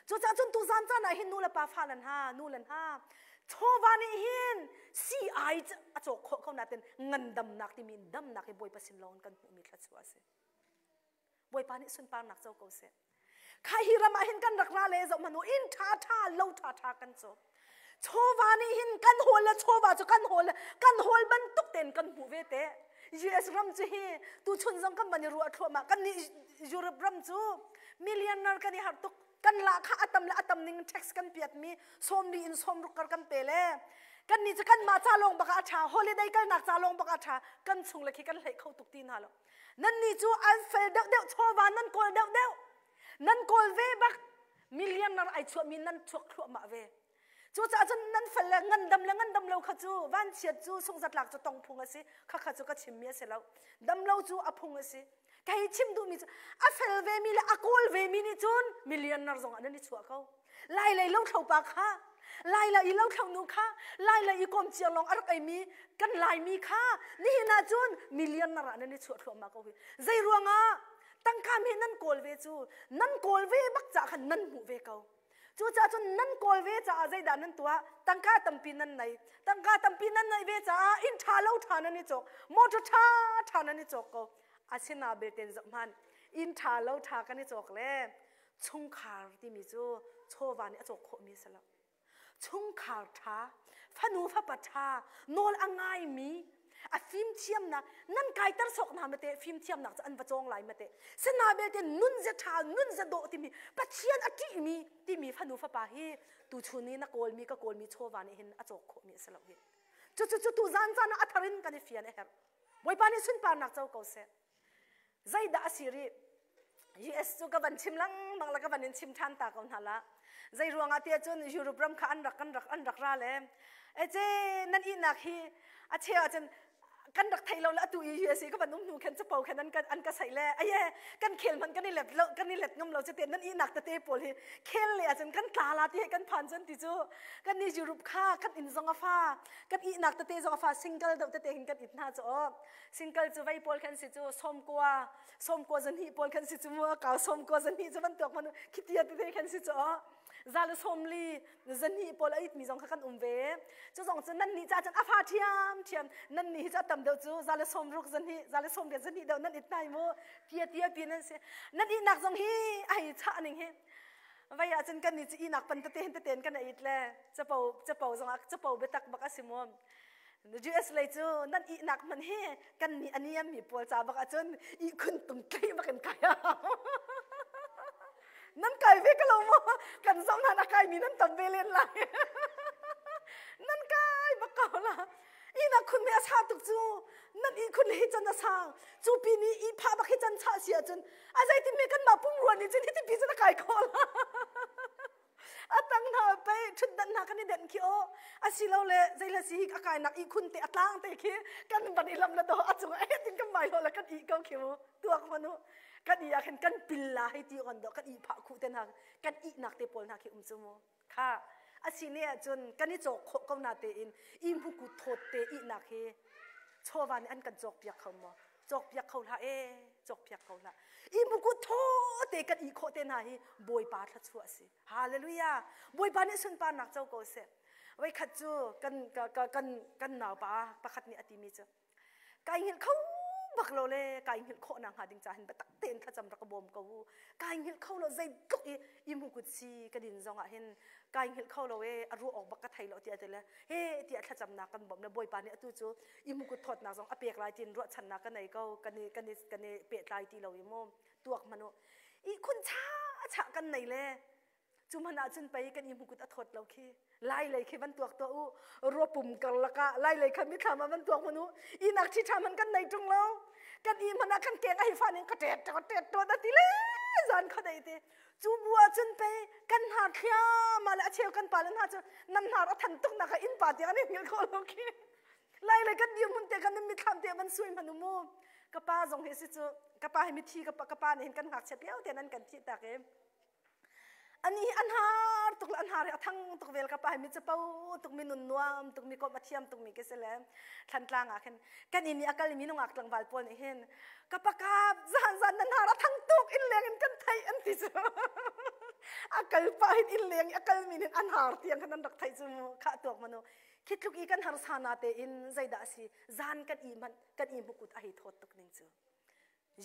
Cucaah cun tuzan caan ah hin nu le pa fale hna, nu le hna, chawva nih hin sii-ai a cawk khawh ko nain ngandamnak timi damnak hi Bawipa sin lawng kan hmuhmi thluachuah a si. Bawipa nih sunparnak co ko seh. Kha hi ram ah hin kan rak ra le zoh hmanh u inn ṭha ṭha lo ṭha ṭha kan cawk. Chawva nih hin kan hawl le chawva cu kan hawl le kan hawl bantuk tein kan hmuh ve te. US ram cu hi tuchun zong kan van i ruah thluahmah kan nih Europe ram cu millionaire kan i har tuk kan lah kha a tam le a tam ning tax kan piat mi 40 in 60 kar kan pe le kan nih cu kan mah ca lawng bak ah a tha holiday kalnak ca lawng bak ah a tha kan chung le khi kan hlei kho tuk ti hna lo nan nih cu an fel deuh deuh chawva nan kawl deuh deuh nan kawl ve bak millionaire ai chuahmi nan chuak thluahmah ve cucaah cun nan fel le ngandam le ngandam lo kha cu vanchiat cu sungzatlak cu tong phung a si khakha cu ka chimmi a si lo dam lo cu a phung a si ka hei chim duhmi cu a fel vemi le a kawl vemi nih cun millionaire zong ah nan i chuah ko lai lei lo thlo pa kha. Laila i lothlo nu kha, Laila i kawm ciang lawng a rak eimi kan Laimi kha nihin ah cun million na rah nan i chuah thluahmah ko hi. Zei ruangah tangka mi nan kawl ve cu nan kawl ve bak ca khan nan hmuh ve ko. Cucaah cun nan kawl ve caah zeidah nan tuah? Tangka tampi nan nei. Tangka tampi nan neih ve caah inn ṭha lo ṭha nan i cawk. Motor ṭha ṭha nan i cawk ko. Asina belte zoh hmanh. Inn ṭha lo ṭha kan i cawk le chungkhar timi cu chawva nih a cawk khawhmi a si lo. Chungkhar ṭha, fanu fapa ṭha, nawl a ngaimi, a fimthiamnak nan kaiter sawk hna mate fimthiamnak cu an va cawng lai mate sina belte nunzia ṭha nunzia dawh timi Pathian a ṭihmi timi fanu fapa hi tuchun i na kawlmi ka kawlmi chawva nih hin a cawk khawhmi a si lo hi. Cucu cu tu zan zan ah a thar in kan i fian a herh. Bawipa nih sunparnak co ko seh. Zeidah a si rih? US cu ka van chim lengmang le ka van in chim ṭhan ta ko hna la. Zei ruangah tiah cun Europe ram kha an rak kan rak an rak ra le ece nan ihnak hi a cheu ahcun kan rak thei lo le atu i USA ka van um hnu khan capo khan an ka an ka saih le aye kan khel hmanh kan i let lo kan i let ngam lo cu te nan ihnak tete pawl hi khel le ahcun kan tla la ti he kan phan cun ti cu kan ni Europe kha kan inn zong a fa kan ihnak tete zong a fa single deuh tete hin kan it hna cu single cu vei pawl khan si cu sawmkua sawmkua zahnih pawl khan si cu mu kau sawmkua zahnih cu bantuk man khitia tete khan si cu za le sawmli zahnih pawl a it mi zong kha kan um ve cu zong cu nan nih ca cun a fa thiam thiam nan nih hi cu a tam deuh cu za le sawmruk zahnih za le sawmriat zahnih deuh nan it nai mu tia tia pi nan si nan ihnak zong hi a hei chah ning hi vai ah cun kan nih cu ihnak pan tete hin teten kan it le capo capo zong ah capo biatak bak a si mu US lei cu nan ihnak hmanh hi kan nih a niammi pawl ca bak ahcun ihkhun tung tlei bak in kai nan kai ve ka lo maw kan zoh hna na kaimi nan tam ve len lai nan kai bak ko la ihnak khun mi a sa tuk cu nan ihkhun hi can a sang cu pi nih i phah bak hi can chah si ahcun a zeitin me kan mah pumrua nih cun hiti pi cun a kai kho la A tang hna pei ṭhutdan hna kan i denh khi aw asilole zeihla si hi a kainak ihkhun te a tlang te khi kan van i lam la do a cung ah tin kan mai lo la kan ih ko khi mu tuak hmanh u kan ih ah khin kan pil la hei ti on do kan ih phah khuh te hna kan ihnak te pawl hna khi um cu mu kha asi ne ahcun kan i cawk khawh ko na tein i hmuku thawt te ihnak hi chawva nih an kan cawk piak kho maw cawkpiak kho hlah ee cawkpiak kho hlah i muku thaw te kan i khawh te hna hi bawipa thluachuah a si hallelujah bawipa nih sunparnak co ko seh voikhat cu kan kan kan naupa pakhat nih a timi cu kai hngilh kho bak lo le kai hngilh khawh nak hnga ding ca hin biatak tein thlacam rak ka bawm ko u kai hngilh kho lo zeitluk i i mukut si ka din zong ah hin kai hngilh kho lo e a ruah awk bak ka thei lo tiah ti le he tiah thlacamnak kan bawmh le bawipa nih atu cu i mukut thawtnak zong a pek lai tiin ruahchannak ka nei ko kan i kan i kan i pehtlai ti lo i mu tuak hmanh u i khun cha cha kan nei le cu hmanh ah cun pei kan i mukut a thawt lo khi lai lei khi van tuak tuah u ruapum karlak ah lai lei kha mithlam ah van tuak hmanh u inak ṭhi ṭha hmanh kan nei ṭung lo kan i hmanh ah kan keng a hi fa ning ka ṭet ṭot ṭet ṭot a ti le zan kha dei te cu bu ah cun pei kan hnar thliahmah le a cheu kan pa le hna cu nan hnar a than tuk nak ah innpa tiang an i hngilh khawh lo khi lai le kan dirhmun te kan mithlam te van sui hmanh u mu ka pa zong hi si cu ka pa hi mithi ka pa ka pa nih hin kan ngakchia lio te nan kan thih tak i ani hi an har tuk le an har hi a thang tuk vel ka pa hi mi capo tuk mi nun nuam tuk mi komh a thiam tuk mi ka si le thlantlang ah khin kan inn i a kal mi nungak tlangval pawl nih hin ka pakap zan zan nan har a thang tuk inn leng in kan theih an ti cu a kal pa hin inn leng i a kal mi nih an har tiang khan an rak theih cu mu khah tuak manu khi tluk i kan harsa na te in zeidah a si zan kan i hmanh kan i hmukut a hei thawt tuk ning cu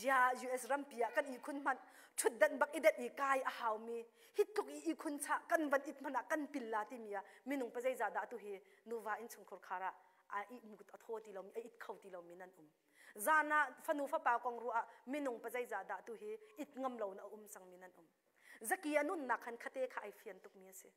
ya US rampi ah kan ihkhun hmanh ṭhutdanh bak i det i kai a haumi hi tluk i ihkhun chah kan van it hmanh ah kan pil la timi ah minung pa zeizah dah tu hi nuva innchungkhur khar ah a ihmukut a thaw ti lomi a it kho ti lomi nan um zan ah fanu fapa kong ruah ah minung pa zeizah dah tu hi it ngam lo na um cangmi nan um zaki a nunnak khan khate kha ai fian tukmi a si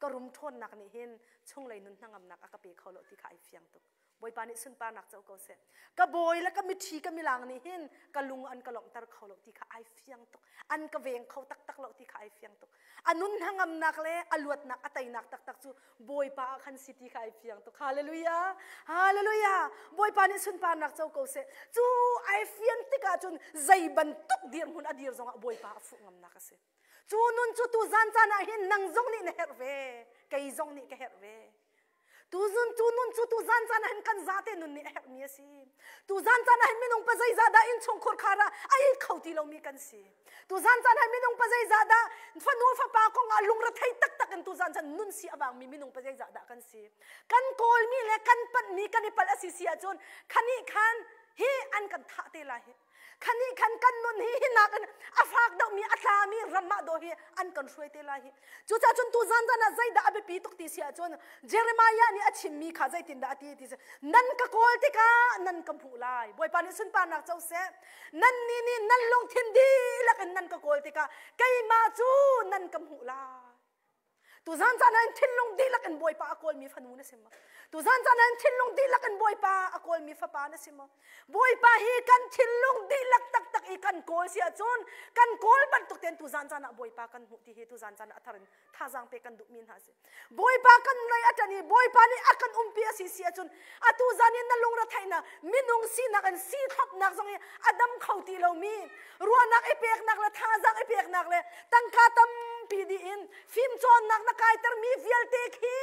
ka rum ṭhawnnak nih hin chunglei nun hnangamnak a ka pe kho lo ti kha ai fiang tuk Bawipa nih sunparnak co ko seh. Ka bawi le ka miṭhi ka milang nih hin ka lung an ka lawmhter kho lo ti kha ai fiang tuk. An ka veng kho taktak lo ti kha ai fiang tuk. A nun hnangamnak le a luatnak a teinak taktak cu Bawipa ah khan si ti kha ai fiang tuk. Hallelujah! Hallelujah! Bawipa nih sunparnak co ko seh. Cu ai fian tikah cun zei bantuk dirhmun a dir zongah Bawipa a fuh ngamnak a si. Cu nun cu tu zan caan ah hin nang zong nih na herh ve, kei zong nih ka herh ve. Tu zun tu nun cu tu zan caan ah hin kan zate nun nih a herhmi a si. Tu zan caan ah hin minung pa zeizah dah innchungkhur khar ah a it kho ti lomi kan si. Tu zan caan ah minung pa zeizah dah fanu fapa kong ah lungrethei taktak in tu zan caan nun si a vangmi minung pa zeizah dah kan si. Kan kawlmi le kan panhmi kan i palh a si si ahcun khani khan hi an kan thah te lai hi. Khani khan kan nun hi hinak in a fak deuhmi a tlami ram ah dawh hi an kan hruai te lai hi. Cucaah cun tu zan zan ah zeidah a biapi tuk ti si ahcun Jeremiah nih a chimmi kha zeitindah a ti ti si nan ka kawl tikah nan ka hmuh lai. Bawipa nih sunparnak co seh. Nannih nih nan lungthin dihlak in nan ka kawl tikah keimah cu nan ka hmuh lai. Tuzan caan ah thinlung dihlak in Bawipa a kawlmi fanu na si maw? Tuzan caan ah thinlung dihlak in Bawipa a kawlmi fapa na si maw? Bawipa hi kan thinlung dihlak taktak i kan kawl si ahcun kan kawl bantuk tein tuzan caan ah Bawipa kan hmuh ti hi tuzan caan ah a thar in thazaang pe kan duhmi hna si. Bawipa kan lei a ṭan i Bawipa nih a kan umpi a si si ahcun atu zan in na lungre theihnak minung sinak in si thlopnak zong hi a dam kho ti lomi ruahnak i peknak le thazaang i peknak le tangka tampi dih in fimcawnnak na kaitermi vialte khi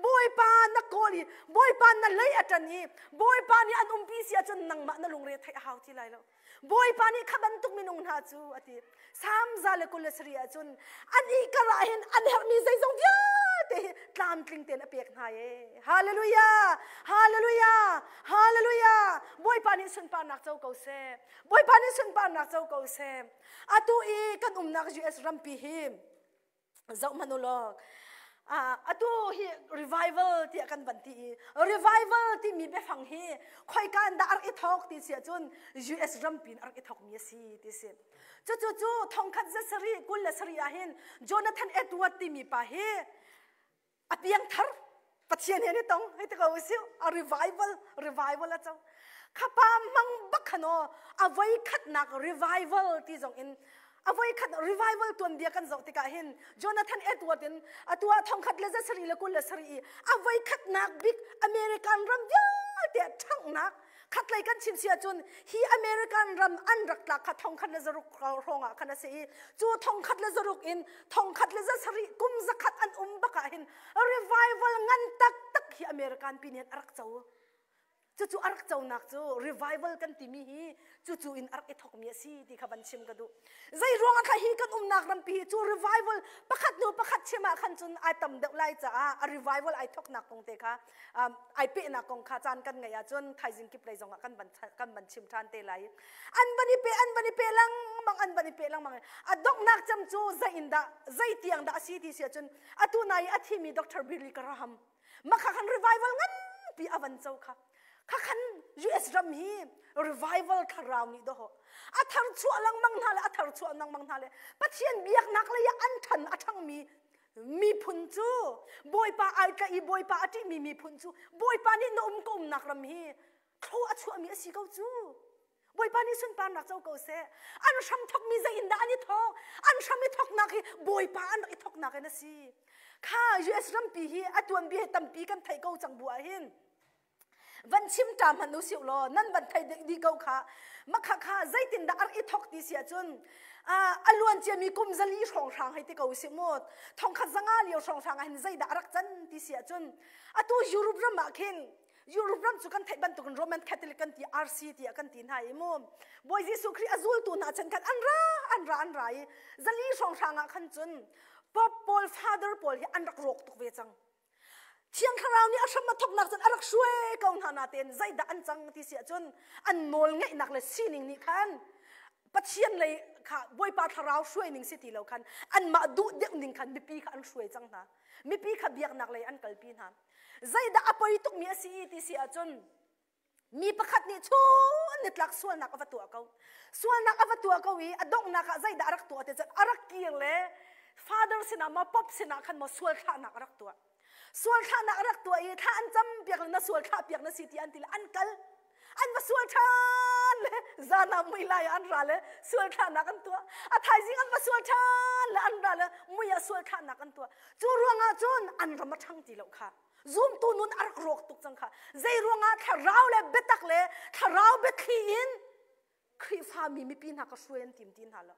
Bawipa na kawl i Bawipa na lei a ṭan i Bawipa nih an umpi si ahcun nangmah na lungre theih a hau ti lai lo. Bawipa nih kha bantuk minung hna cu a ti. Salm 127 ahcun an i kar ah hin an herhmi zeizong vialte hi tlamtling tein a pek hna e. Hallelujah! Hallelujah! Hallelujah! Bawipa nih sunparnak co ko seh. Bawipa nih sunparnak co ko seh. Atu i kan umnak US rampi hi zoh hmanh u law atu hi revival tiah kan van ti i revival timi biafang hi khoika in dah a rak i thawk ti si ahcun US rampi in a rak i thawkmi a si ti si. Cucu cu thongkhat za sarih 27 ah hin Jonathan Edward timi pa hi a piangthar Pathian he ni tong hei ti ko usih a revival revival a co khapa mang bak khan aw a voi khatnak revival ti zong in a voi khat revival tuanbia kan zoh tikah hin Jonathan Edward in atu ah thongkhat le zasarih le 27 i a voi khatnak bik American ram vialte ṭhanghnak Khatlei kan chim si ahcun hi American ram an rak tlak kha 1600 hrawng ah khan a si i cu 1600 in 1700 kum zakhat an um bak ah hin revival ngan taktak hi American pi nih an rak co. Cucu a rak conak cu revival kan timi hi cucu in a rak i thawkmi a si ti kha van chim ka duh. Zei ruang ah hi kan umnak rampi hi cu revival pakhat hnu pakhat chim ah khan cun ai tam deuh lai caah a revival ai thawknak kong te kha ai pehnak kong kha caan kan ngeih ahcun thaizing kip lei zongah kan van kan van chim ṭhan te lai. An van i pe an van i pe lengmang an van i pe lengmang a donghnak cem cu zei in dah zei tiang dah a si ti si ahcun atu nai i a thimi Dr. Billy Graham makha khan revival nganpi a van co kha kha khan US ram hi revival thlarau nih dawh a thar chuah lengmang hna le a thar chuah lengmang hna le Pathian biaknak lei ah an ṭhan a ṭhangmi miphun cu Bawipa ai tlaih i Bawipa a ṭihmi miphun cu Bawipa nih na um ka umnak ram hi thlaw a chuahmi a si ko cu. Bawipa nih sunparnak co ko seh. An hram thawkmi zei in dah an i thawk? An hram i thawknak hi Bawipa an rak i thawknak in a si. Kha US rampi hi a tuanbia hi tampi kan theih ko cang bu ah hin van chim ṭa hmanh u sih law nan van thei dih ko kha makha kha zeitindah a rak i thawk ti si ahcun a luan ciami kum zali hrawnghrang hei ti ko usih mu thongkhat zanga lio hrawnghrang ah hin zeidah a rak can ti si ahcun atu Europe ram ah khin Europe ram cu kan theih bantukin Roman Catholic kan ti RC tiah kan ti hna i mu Bawi Jesuh Khrih a zultu hna chan khan an ra an ra an ra i zali hrawnghrang ah khan cun Pope pawl Father pawl hi an rak rawk tuk ve cang Thiang Thlarau nih a hram a thawknak cun a rak hruai ko hna natein zeidah an cang ti si ahcun an nawl ngeihnak le sining nih khan Pathian lei kha Bawipa Thlarau hruai ning si ti lo khan anmah duh deuh ning khan mipi kha an hruai cang hna. Mipi kha biaknak lei an kalpi hna. Zeidah a poi tukmi a si ti si ahcun mi pakhat nih chun nitlak sualnak a va tuah ko sualnak a va tuah ko i a donghnak ah zeidah a rak tuah ti cun a rak kir le father sinah maw pop sinah khan maw sual thlahnak a rak tuah sual thlahnak a rak tuah i thla an cam piak le na sual thlah piak na si ti an ti le an kal an va sual ṭhan le zan ah mui lai ah an ra le sual thlahnak an tuah a thaizing an va sual ṭhan le an ra le mui ah sual thlahnak an tuah cu ruangah cun an ram a ṭhang ti lo kha Zumtu nun a rak rawk tuk cang kha. Zei ruangah thlarau le biatak le thlarau biathli in Khrihfami mipi hna ka hruai an tim ti hna lo.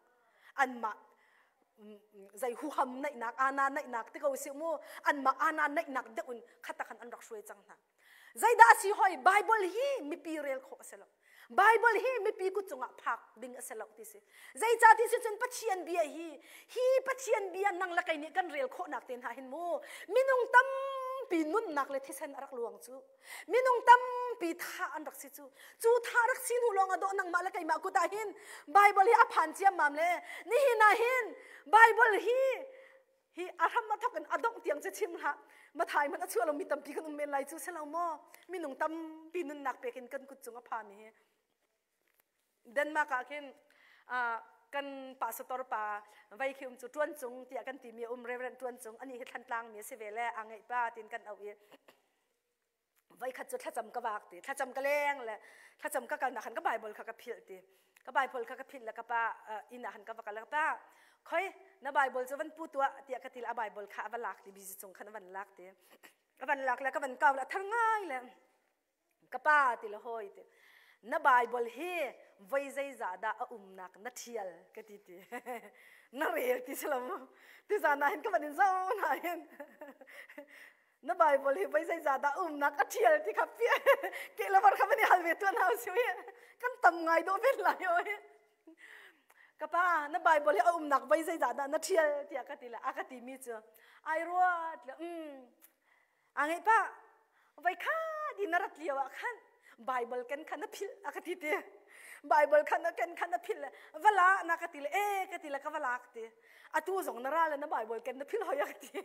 Anmah. Zei huham naihnak ana naihnak ti ko si mu, anmah ana naihnak deuh in khata khan an rak hruai cang hna. Zeidah a si hoi? Bible hi mipi rel khawh a si lo. Bible hi mipi kut cungah phak ding a si lo ti si. Zeicah ti si cun Pathian bia hi, hi Pathian bia nang le kei nih kan rel khawhnak te hna hin mu, minung tampi nunnak le thisen a rak luang cu. Minung tampi thah an rak si cu. Cu thah rak si hnu lawng ah dawh nangmah le keimah kut ah hin Bible hi a phan ciammam le nihin ah hin Bible hi hi a hram a thok in a dongh tiang cu chim hlah, Mathai hmanh a chuah lomi tampi kan um men lai cu, si lo maw? Minung tampi nunnak pek in kan kut cung a phami hi. Denmark ah khin kan pastor pa vai khi um cu, Tuan Cung tiah kan timi um, Reverend Tuan Cung, ani hi Thlantlang mi a si ve le a ngeih pa tin kan auh i, voikhat cu thlacam ka vak ti, thlacam ka leng le thlacam ka kalnak khan ka Bible kha ka philh ti. Ka Bible kha ka philh le ka pa inn ah khan ka va kal. Ka pa, khoi na Bible cu van pu tuah tiah ka ti le a Bible kha a va lak ti, busy cung khan a van lak ti. A van lak le ka van kau le a thar ngai le, ka pa ti le, hoi ti, na Bible hi voi zeizah dah a umnak na thial ka ti ti, na rel ti si lo mu ti. Zan ah hin ka van in zo na hin na Bible hi voi zeizah dah umnak a ṭhial ti kha pi ke la var kha van i hal ve tuan hau si kan tam ngai dawh ven lai oi. Ka pa, na Bible hi a umnak voi zeizah dah na ṭhial tiah ka ti le, a ka ti mi cu ai ruat le, a ngeih pa, voi kha di na rat lio ah khan Bible ken khan na philh a ka ti ti. Bible khan na ken khan na philh le vala na ka ti le, e ka ti le, ka va lak ti. Atu zong na ra le na Bible ken na philh hoi a ka ti.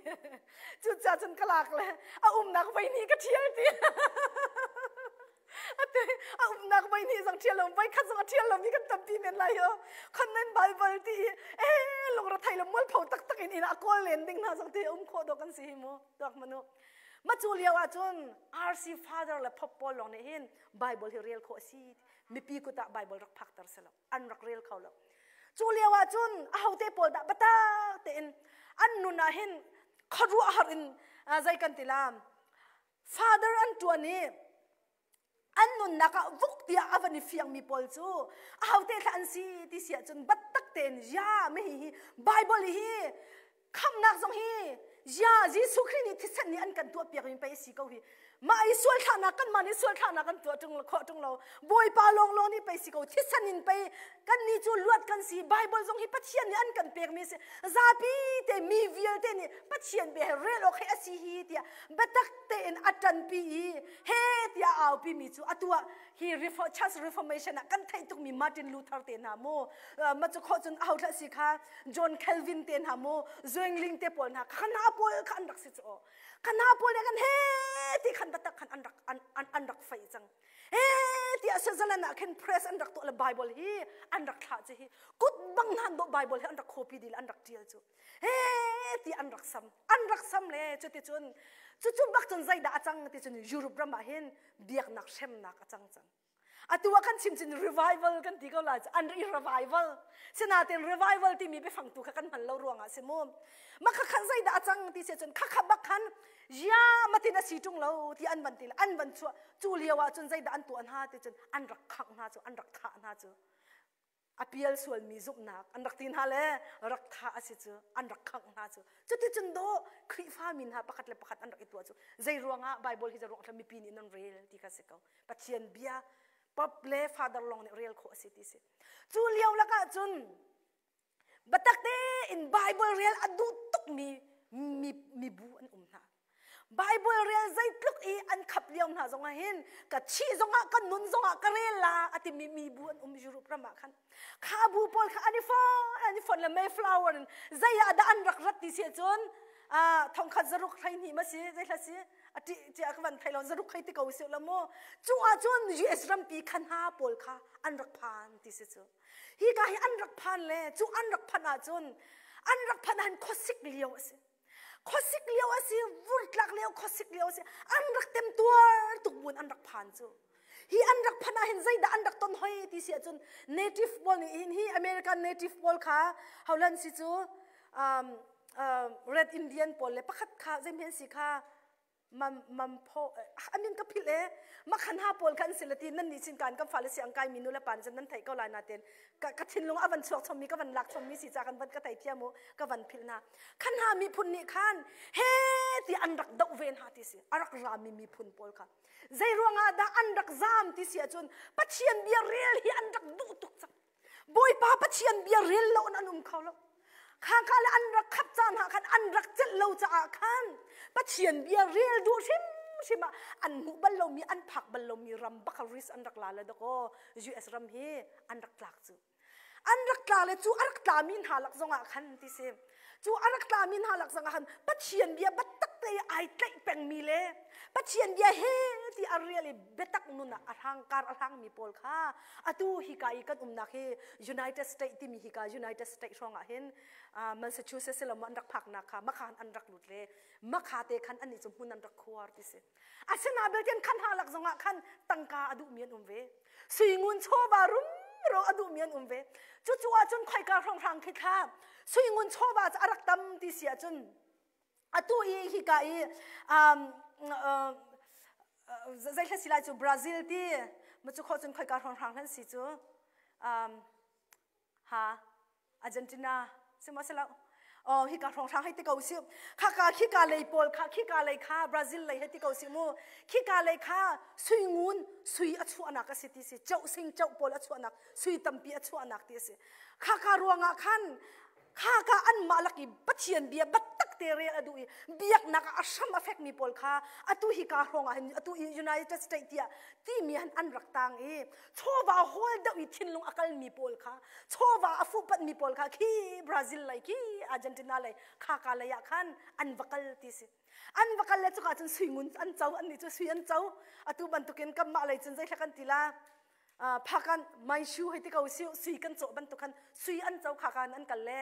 Cucaah cun ka lak le a umnak voi ni ka ṭhial ti. Ate a umnak voi ni zong ṭhial lo, voi khat zong a ṭhial lo mi kan tampi men lai ho. Khon nan Bible ti e lungra thai lo mualpho taktak in ina kawl len ding hna zong ti um khawh dawh kan si hi mu. Tuak manu ma cu lio ah cun RC Father le Pope Paul lawng nih hin Bible hi rel khawh a si. Mipi kut ah Bible rak phakter si lo, an rak rel kho lo. Cu lio ah cun ahote pawl dah batak tein an nun ah hin khuaruahhar in, zei kan ti lam, Father an tuan i an nunnak ah vuk tiah a van i fiangmi pawl cu ahote thla an si ti si ahcun, battak tein ya mi hi Bible hi khamnak zong hi ya Jesuh Khrih nih thisen nih an kan tuah piak mi pei si ko hi, mah i sual thlahnak, kan mah nih sual thlahnak kan tuah ṭung khawh ṭung lo, Bawipa lawng lawng nih pei si ko, thisen in pei kan nih cu luat kan si, Bible zong hi Pathian nih an kan pek mi si, zapi te mi vialte nih Pathian bia he rel awk he a si hi tiah biatak tein a ṭanpi i he tiah aupi mi cu atu ah hi Church Reformation ah kan theih tukmi Martin Luther te hna mu, ma cu khawh cun aho thlah si kha, John Calvin te hna mu, Zwingli te pawl hna kha, hna pawl kha an rak si cu. Kha hna pawl nih kan he ti khan biatak khan an rak an, an rak fei cang. He tiah Switzerland ah khin press an rak tuah le Bible hi an rak thlah cu, hi kut bang hnan dawh Bible hi an rak copy dil an rak tial cu, he ti an rak sam, an rak sam le cuticun cucu bak cun zeidah a cang ti cun, Europe ram ah hin biaknak hremnak a cang cang. Atu ah kan chim cun revival kan ti ko lai cu, an ri revival sinain revival timi biafang tu kha kan hman lo ruangah si mu. Ma kha khan zeidah a cang ti si cun, kha kha bak khan ya matin a si ṭung lo ti an van ti le an van chuah. Cu lio ah cun zeidah an tuah hna ti cun, an rak khangh hna cu, an rak thah hna cu. A pial sualmi zumhnak an rak ti hna le rak thah a si cu, an rak khangh hna cu. Cuticun dawh Khrihfa mi hna pakhat le pakhat an rak i tuah cu. Zei ruangah Bible hi ruang mipi nih nan rel ti kha si ko. Pathian bia Pope le Father lawng nih rel khawh a si ti si. Cu lio lakah cun batak tein Bible rel a duh tukmi mi mibu an um hna. Bible rel zeitluk i an khap lio hna zongah hin, ka thih zongah ka nun zongah ka rel la a timi mibu an um Europe ram ah khan. Kha bu pawl kha an i fon, an i fon le Mayflower in zei ah dah an rak rat ti si ahcun, 1612 ma si, zei hla si a ṭih cia ka van thei lo, zaruk hei ti ko si la mu. Cu ahcun US rampi khan hna pawl kha an rak phan ti si cu. Hi ka hi an rak phan le cu an rak phanh ahcun, an rak phanh han khuasik lio a si, khuasik lio a si, vurtlak lio, khuasik lio a si. An rak temtuar tuk buin an rak phan cu. Hi an rak phanh ah hin zeidah an rak ton hoi ti si ahcun, native pawl nih hin, hi American native pawl kha holan si cu, Red Indian pawl le pakhat kha zeimhen si kha. Mam mam pho amin ka philh e makhan ha pawl khan si lati nan nih sin kan kan fale si ang kai mi nu le pan nan thei ko lai na ten ka ka thinlung avan chuak chom mi ka van lak chom mi si cha kan van ka thei thiam u ka van philh na khan ha mi phun nih khan he ti an rak do ven ha ti si arak ra mi mi phun pawl kha zei ruangah dah an rak zam ti si ahcun Pathian bia rel hi an rak duh tuk cang Bawipa Pathian bia rel lo in an um kho lo. Kha kha le an rak khap caan ah khan an rak celh lo caah khan Pathian bia rel duh hrimhrim ah an hmuh bal lomi an phak bal lomi ram bak risk an rak la le dakaw US ram hi an rak tlak cu. An rak tla le cu a rak tlami hna lak zongah khan ti si. Cu a rak tlami hna lak zongah khan Pathian bia biatak te i ai tlaih pengmi le Pathian bia he ti a rial i biatak nun ah a hlangkar a hlangmi pawl kha atu hika i kan umnak hi United States timi hika United States hrawng ah hin Massachusetts lam an rak phaknak kha makhan an rak lut le makha te khan annih cu hmun an rak khuar ti si. Asina belte khan ha lak zongah khan tangka a duhmi an um ve. Suingun chawva rumro a duhmi an um ve. Cucu ahcun khoika hrawnghrang khi thla suingun chawva cu a rak tam ti si ahcun atu i hika i um, uh, zei hla si lai cu Brazil ti ma cu kho cun khoika hrawnghrang hlan si cu um, ha Argentina sihmanhsehlaw oh hika hrawnghrang hei ti ko si khaka khika lei pawl kha khika lei kha Brazil lei hei ti ko si mu khika lei kha sui ngun sui a chuahnak a si ti si choh sing choh pawl a chuahnak sui tampi a chuahnak ti a si khaka ruangah khan khaka anmah lak i Pathian bia biatak te rel a duh i biaknak ah a hram a fekmi pawl kha atu hika hrawng ah hin atu United States tiah timi han an rak tang i chawva hawl deuh i thinlung a kalmi pawl kha chawva a fuhpanhmi pawl kha khi Brazil lei khi Argentina lei khaka lei ah khan an va kal ti si an va kal le cuka cun sui ngun an co an nih cu sui an co atu bantukin kanmah lei cun zeithla kan ti la phakan maishu hei ti ko si sui kan cawh bantuk khan sui an co kha khan an kal le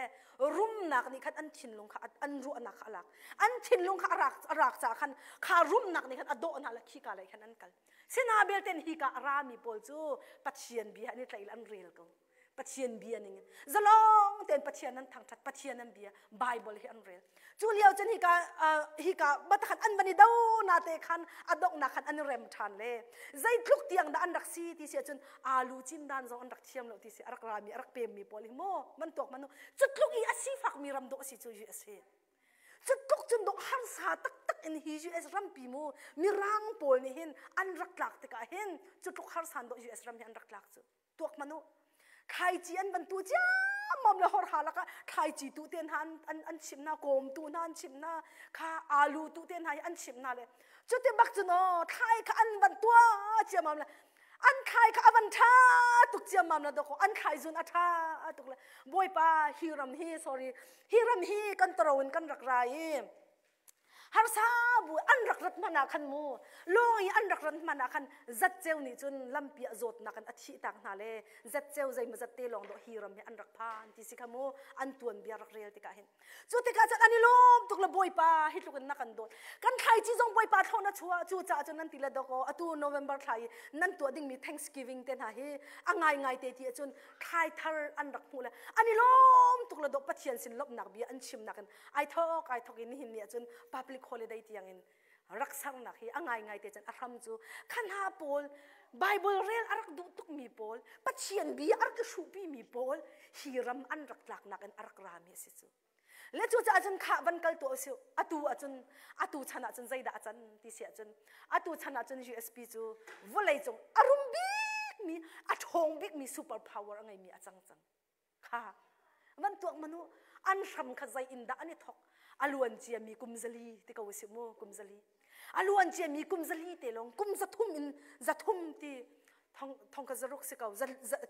rumnak nih khan an thinlung kha an ruahnak kha a lak an thinlung kha a rak a rak ca khan kha rumnak nih khan a dawh hna le khi ka lei khan an kal Sina belte hika a rami pawl cu Pathian bia an i tlaih an rel ko. Pathian bia ning in zalong tein Pathian an thangthat Pathian an bia Bible hi an rel. Cu lio cun hika hika batakhan an van i do na te khan a donghnak khan an i rem than le zeitluk tiang dah an rak si ti si ahcun alu cin dan zong an rak thiam lo ti si a rak rami a rak pemmi pawl hi maw man tuak man cu tluk i a sifakmi ram dawh a si cu a si. Cutluk cun dawh harsa taktak in hi US rampi mu mirang pawl nih hin an rak tlak tikah hin cutluk harsa dawh US ram hi an rak tlak cu tuak hmanh u thlaici an van tu ciammam le horha lakah thlaici tu te hna an, an, an chimh hna kawm tu hna an chimh hna kha alu tu te hna hi an chimh hna le cuti bak cun aw thlai kha an van tuah ciammam le an thlai kha a van ṭha tuk ciammam la dawk an thlai zun a ṭha tuk le bawipa hi ram hi sorry hi ram hi kan taro in kan rak ra i harsa bu an rak rat hmanh ah khan mu lawng i an rak rat hmanh ah khan zatceu nih cun lampi ah zawtnak in a thih tak hna le zatceu zeimaw zat te lawng dawh hi ram hi an rak phan ti si kha mu an tuanbia rak rel tikah hin Cu tikah cun an i lawm tuk le Bawipa hi tluk in na kan dawt. Kan thlaici zong Bawipa thlawh na chuah cu caah cun nan ti le dawk aw atu November thla i nan tuah dingmi Thanksgiving te hna hi a ngaingai te ti ahcun thlai thar an rak hmuh le an i lawm tuk le dawh Pathian sin lawmhnak bia an chimnak in ai thawk ai thawk i nihin ni ahcun public holiday tiang in rak sernak hi a ngaingai te cun a hram cu kha hna pawl Bible rel a rak duh tukmi pawl Pathian bia a rak i hruhpimi pawl hi ram an rak tlaknak in a rak rami a si cu le cu caah cun khah van kal tuah usih atu ahcun atu chan ahcun zeidah a can ti si ahcun atu chan ahcun USP cu vawlei cung a rum bikmi a ṭhawng bikmi super power a ngeimi a cang cang Kha van tuak manu an hram kha zei in dah an i thok a luan ciami kum zali ti ko si mu kum zali a luan ciami kum zali te lawng kum zathum in zathum ti thong thong ka zaruk si ko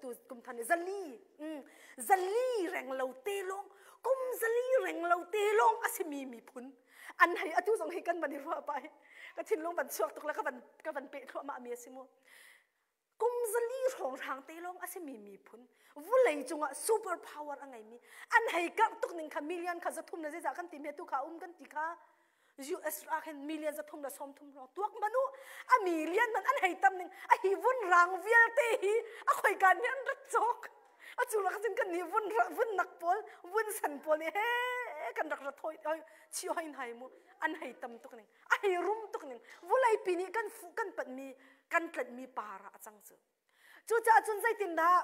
tu kum than zali zali reng lo te lawng kum zali reng lo te lawng a simi miphun an hei atu zong hi kan van i ruah pa hi ka thinlung van chuak tuk le ka van ka van peh thluahmah mi a si mu Kum zali hrawnghrang te lawng a simi miphun vulei cungah super power a ngeimi an hei karh tuk ning kha million kha zathum le zeizah kan ti hme tu kha um kan ti kha US ah khin million zathum le sawmthum hrawng tuak manu a million man an hei tam ning a hi vun rang vialte hi a khoikan hi an rat cawk a cu lak cun kan nih vun vun nak pawl vun san pawl nih he kan rak ra thoi chi hoi hna mu an hei tam tuk ning a hei rum tuk ning vulei pi nih kan fu kan panh mi kan tlanh mi para a cang cu cucaah cun zeitindah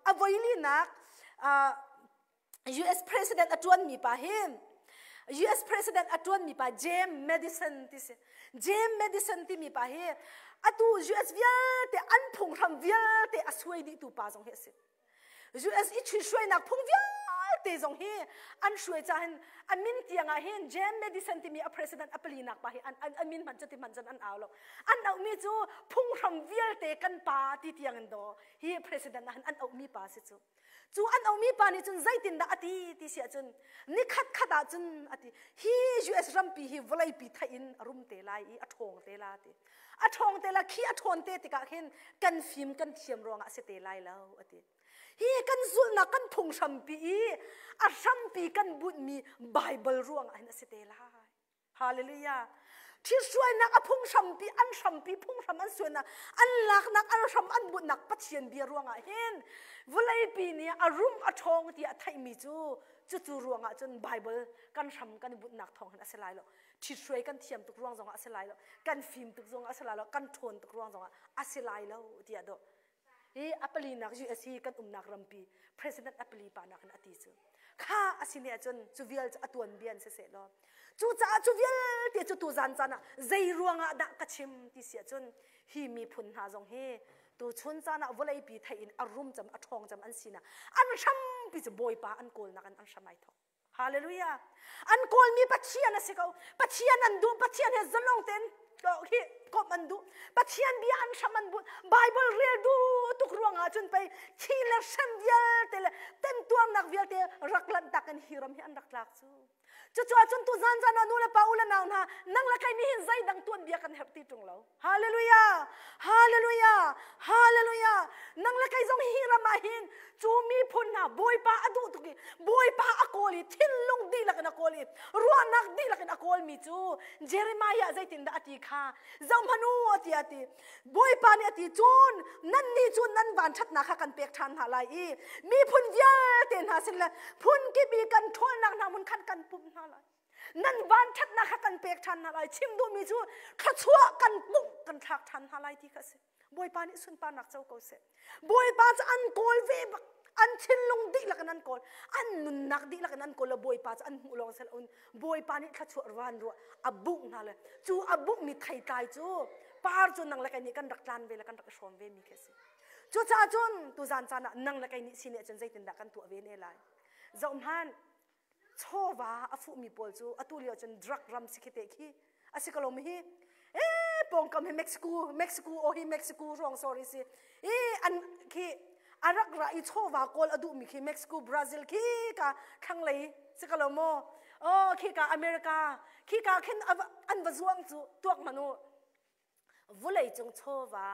a voilinak US president a ṭuanmi pa hi US president a ṭuanmi pa James Madison ti si. James Madison timi pa hi atu US vialte an phunghram vialte a suai dihtu pa zong hi a si. US i ṭhithruainak phung vialte zong hi an hruai ca hin a min tiang ah hin James Madison timi a president a palinak pa hi an, an, a min hmanh cu ti hmanh cun an au lo. An auhmi cu phunghram vialte kan pa ti tiang in daw hi president ah hin an auhmi pa si cu. Cu an aumi pa nih cun zeitindah a ti ti si ahcun nikhat khat ah cun a ti hi US rampi hi vawleipi theih in a rum te lai i a ṭhawng te la ti. A ṭhawng te la khi a ṭhawn te tikah khin kan fim kan thiam ruangah a si te lai lo a ti. Hi kan zulhnak kan phunghrampi i a hrampi kan bunhmi Bible ruangah hin a si te lai. Hallelujah. Ṭhithruainak a phunghrampi an hrampi phunghram an suainak an laknak an hram an bunhnak Pathian bia ruangah hin vawleipi nih a rum a ṭhawng tiah theihmi cu cucu ruangah cun Bible kan hram kan i bunhnak thawng hin a si lai lo. Ṭhithruai kan thiam tuk ruang zongah a si lai lo. Kan fim tuk zongah a si lai lo. Kan ṭhawn tuk ruang zongah a si lai lo tiah dawh Hi a palinak US hi kan umnak rampi president a pali pa nak in a ti cu. Kha a si ne ahcun cu vial cu a tuanbia in siseh law cucaah cu vialte cu tu zan caan ah zei ruangah dah ka chim ti si ahcun hi miphun hna zong hi tu chun caan ah vawleipi theih in a rum cam a ṭhawng cam an sinak an hrampi cu Bawipa an kawlnak in an hram ai thawk. Hallelujah. An kawlmi Pathian a si ko. Pathian an duh. Pathian he zalong tein hi komh an duh. Pathian bia an hram an bunh. Bible rel duh tuk ruangah cun pei thi le hrem vialte le temtuarnak vialte rak lanh tak in hi ram hi an rak tlak cu. Cucaah cun tu zan zan ah nu le pa u le nau hna nang le kei nih hin zeidang tuan bia kan herh ti ṭung lo. Hallelujah! Hallelujah! Hallelujah! Nang le kei zong hi ram ah hin cu miphun hna Bawipa a duh tuk i Bawipa a kawl i thinlung dihlak in a kawl i ruahnak dihlak in a kawlmi cu Jeremiah zeitindah a ti kha zohhmanh u a ti a ti Bawipa nih a ti cun nannih cu nan vanṭhatnak kha kan pek ṭhan hna lai i miphun vialte hna sin le phun kip i kan ṭhawlnak hna hmun khan kan pumh hna lai nan vanṭhatnak kha kan pek ṭhan hna lai chim duhmi cu thluachuah kan pumh kan thlak ṭhan hna lai ti kha a si Bawipa nih sunparnak co ko seh Bawipa cu an kawl ve bak an thinlung dihlak in an kawl an nunnak dihlak in an kawl le Bawipa cu an hmuh lawng sel un Bawipa nih thluachuah van ruah a bungh hna le cu a bunghmi theitlai cu par cu nang le kei nih kan rak tlan ve le kan rak i hrawm ve mi khi a si cucaah cun tuzan caan ah nang le kei nih sin cun zeitindah kan tuah ve ne lai zohhmanh chawva a fuhmi pawl cu atu lio cun drug ram si khi te khi a si ko lo mi hi e pawngkam hi Mexico Mexico o hi Mexico ruang sorry si i an khi a rak ra i chawva kawl a duhmi khi Mexico Brazil khi ka thlanglei si ko lo maw oh khi ka America khi ka khin an va zuang cu tuak manu vulei cung chawva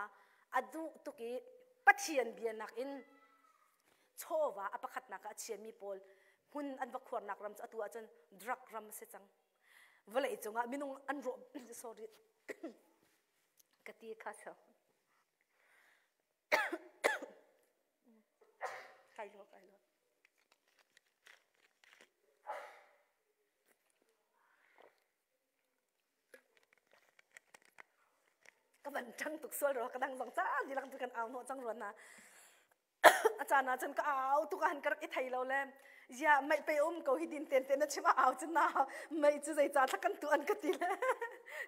a duh tuk i Pathian bia nakin chawva a pakhatnak ah a chiami pawl hmun an va khuarnak ram cu atu ahcun drug ram a si cang. Vawlei cungah minung an rawh sorry ka ti kha so kai lo kai lo Ka van ṭang tuk sual rua ka dang zong caan dihlak cu kan au hnawh cang rua na. A caan ah cun ka au tuk ah han ka rak i thei lo le ziah mei pe um ko hi din ten te na chim a au cun na mei cu zeica thla kan tu an ka ti le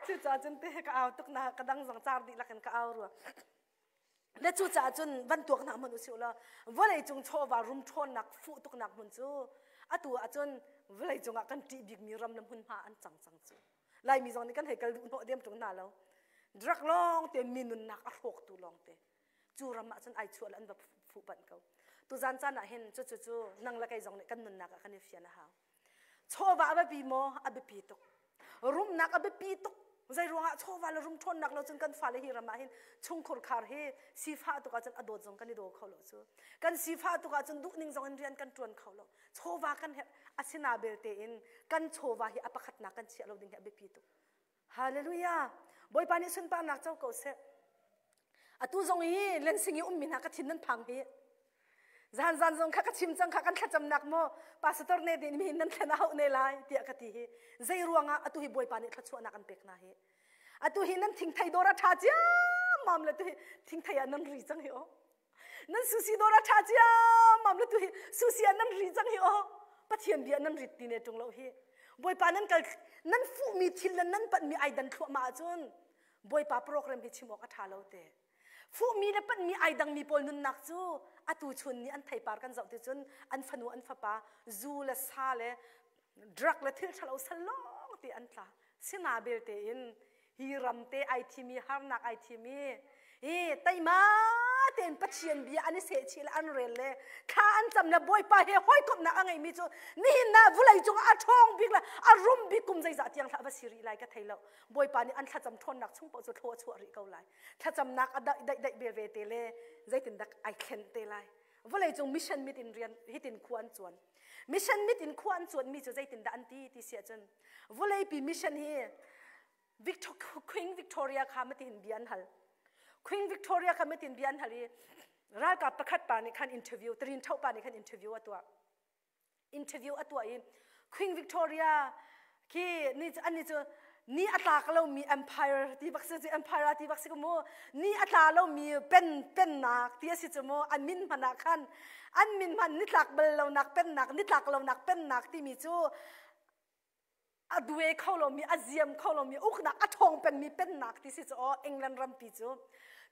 cucaah cun te ka au tuk na ka dang zong car dihlak in ka au rua. Le cucaah cun van tuak hna hmanh usih law vawlei cung chawva rum ṭhawnnak fuh tuknak hmun cu atu ahcun vawlei cungah kan ṭih bikmi ram le hmunhma an cang cang cu. Laimi zong nih kan hei kal duh hnawh diam ṭung hna lo. Drug lawng te mi nunnak a hrawktu lawng te. Cu ram ah cun ai chuah le an va fuh panh ko. Tuzan caan ah hin cucu cu nang le kei zong nih kan nunnak ah kan i fian a hau. Chawva a biapi maw? A biapi tuk. Rumnak a biapi tuk. Zei ruangah chawva le rum ṭhawnnak lo cun kan fale hi ram ah hin chungkhur khar hi sifah tuk ahcun a dawt zong kan i daw kho lo cu. Kan sifah tuk ahcun duhning zong in rian kan ṭuan kho lo. Chawva kan herh. Asina belte in kan chawva hi a pakhatnak kan chiah lo ding hi a biapi tuk. Hallelujah. Bawipa nih sunparnak co ko seh. Atu zong hi lensing i ummi hna ka thin nan phang hi. Zan zan zong kha ka chim cang kha kan thlacamnak maw pastor ne din mi nan thlen a hauh ne lai tiah ka ti hi. Zei ruangah atu hi Bawipa nih thluachuahnak an pek hna hi. Atu hi nan thingthei dawr a ṭha ciammam le tu hi thingthei ah nan ri cang hi aw. Nan susi dawr a ṭha ciammam le tu hi susi ah nan ri cang hi aw. Pathian bia nan rit ti ne ṭung lo hi. Bawipa nan kal nan fuhmi thil le nan panhmi ai dan thluahmah ahcun Bawipa program hi chim awk a ṭha lo te. Fuhmi le panhmi ai dangmi pawl nunnak cu atu chun nih an theipar kan zoh ti cun an fanu an fapa zu le sa le drug le thil ṭhalo sal lawng ti an tla. Sina belte in hi ram te ai thimi harnak ai thimi hi teima tein Pathian bia an i sehchih le an rel le thla an cam le Bawipa he hawikomhnak a ngeimi cu nihin ah vulei cung a ṭhawng bik le a rum bik kum zeizah tiang hlah va si rih lai ka thei lo. Bawipa nih an thlacam ṭhawnnak chung paoh cu thlaw a chuah rih ko lai. Thlacamnak a daih daih daih bel ve te le zeitindak ai thlen te lai. Vawlei cung mission mit in rian hitin khua an cuan. Mission mit in khua an cuanmi cu zeitindah an ti ti si ahcun vawleipi mission hi Victor, Queen Victoria kha matin bia an hal. Queen Victoria kha matin bia an hal i ralkap pakhat pa nih khan interview, tarin tho pa nih khan interview a tuah. Interview a tuah i Queen Victoria khi ni an ni cu ni a tlak lomi empire ti bak si cu empire ti bak si ku mu ni a tla lomi pen pennak ti a si cu mu an min hmanh ah khan an min hmanh ni tlak bal lonak pennak ni tlak lonak pennak timi cu a due kho lomi a ziam kho lomi uknak a ṭhawng pengmi pennak ti si cu aw England rampi cu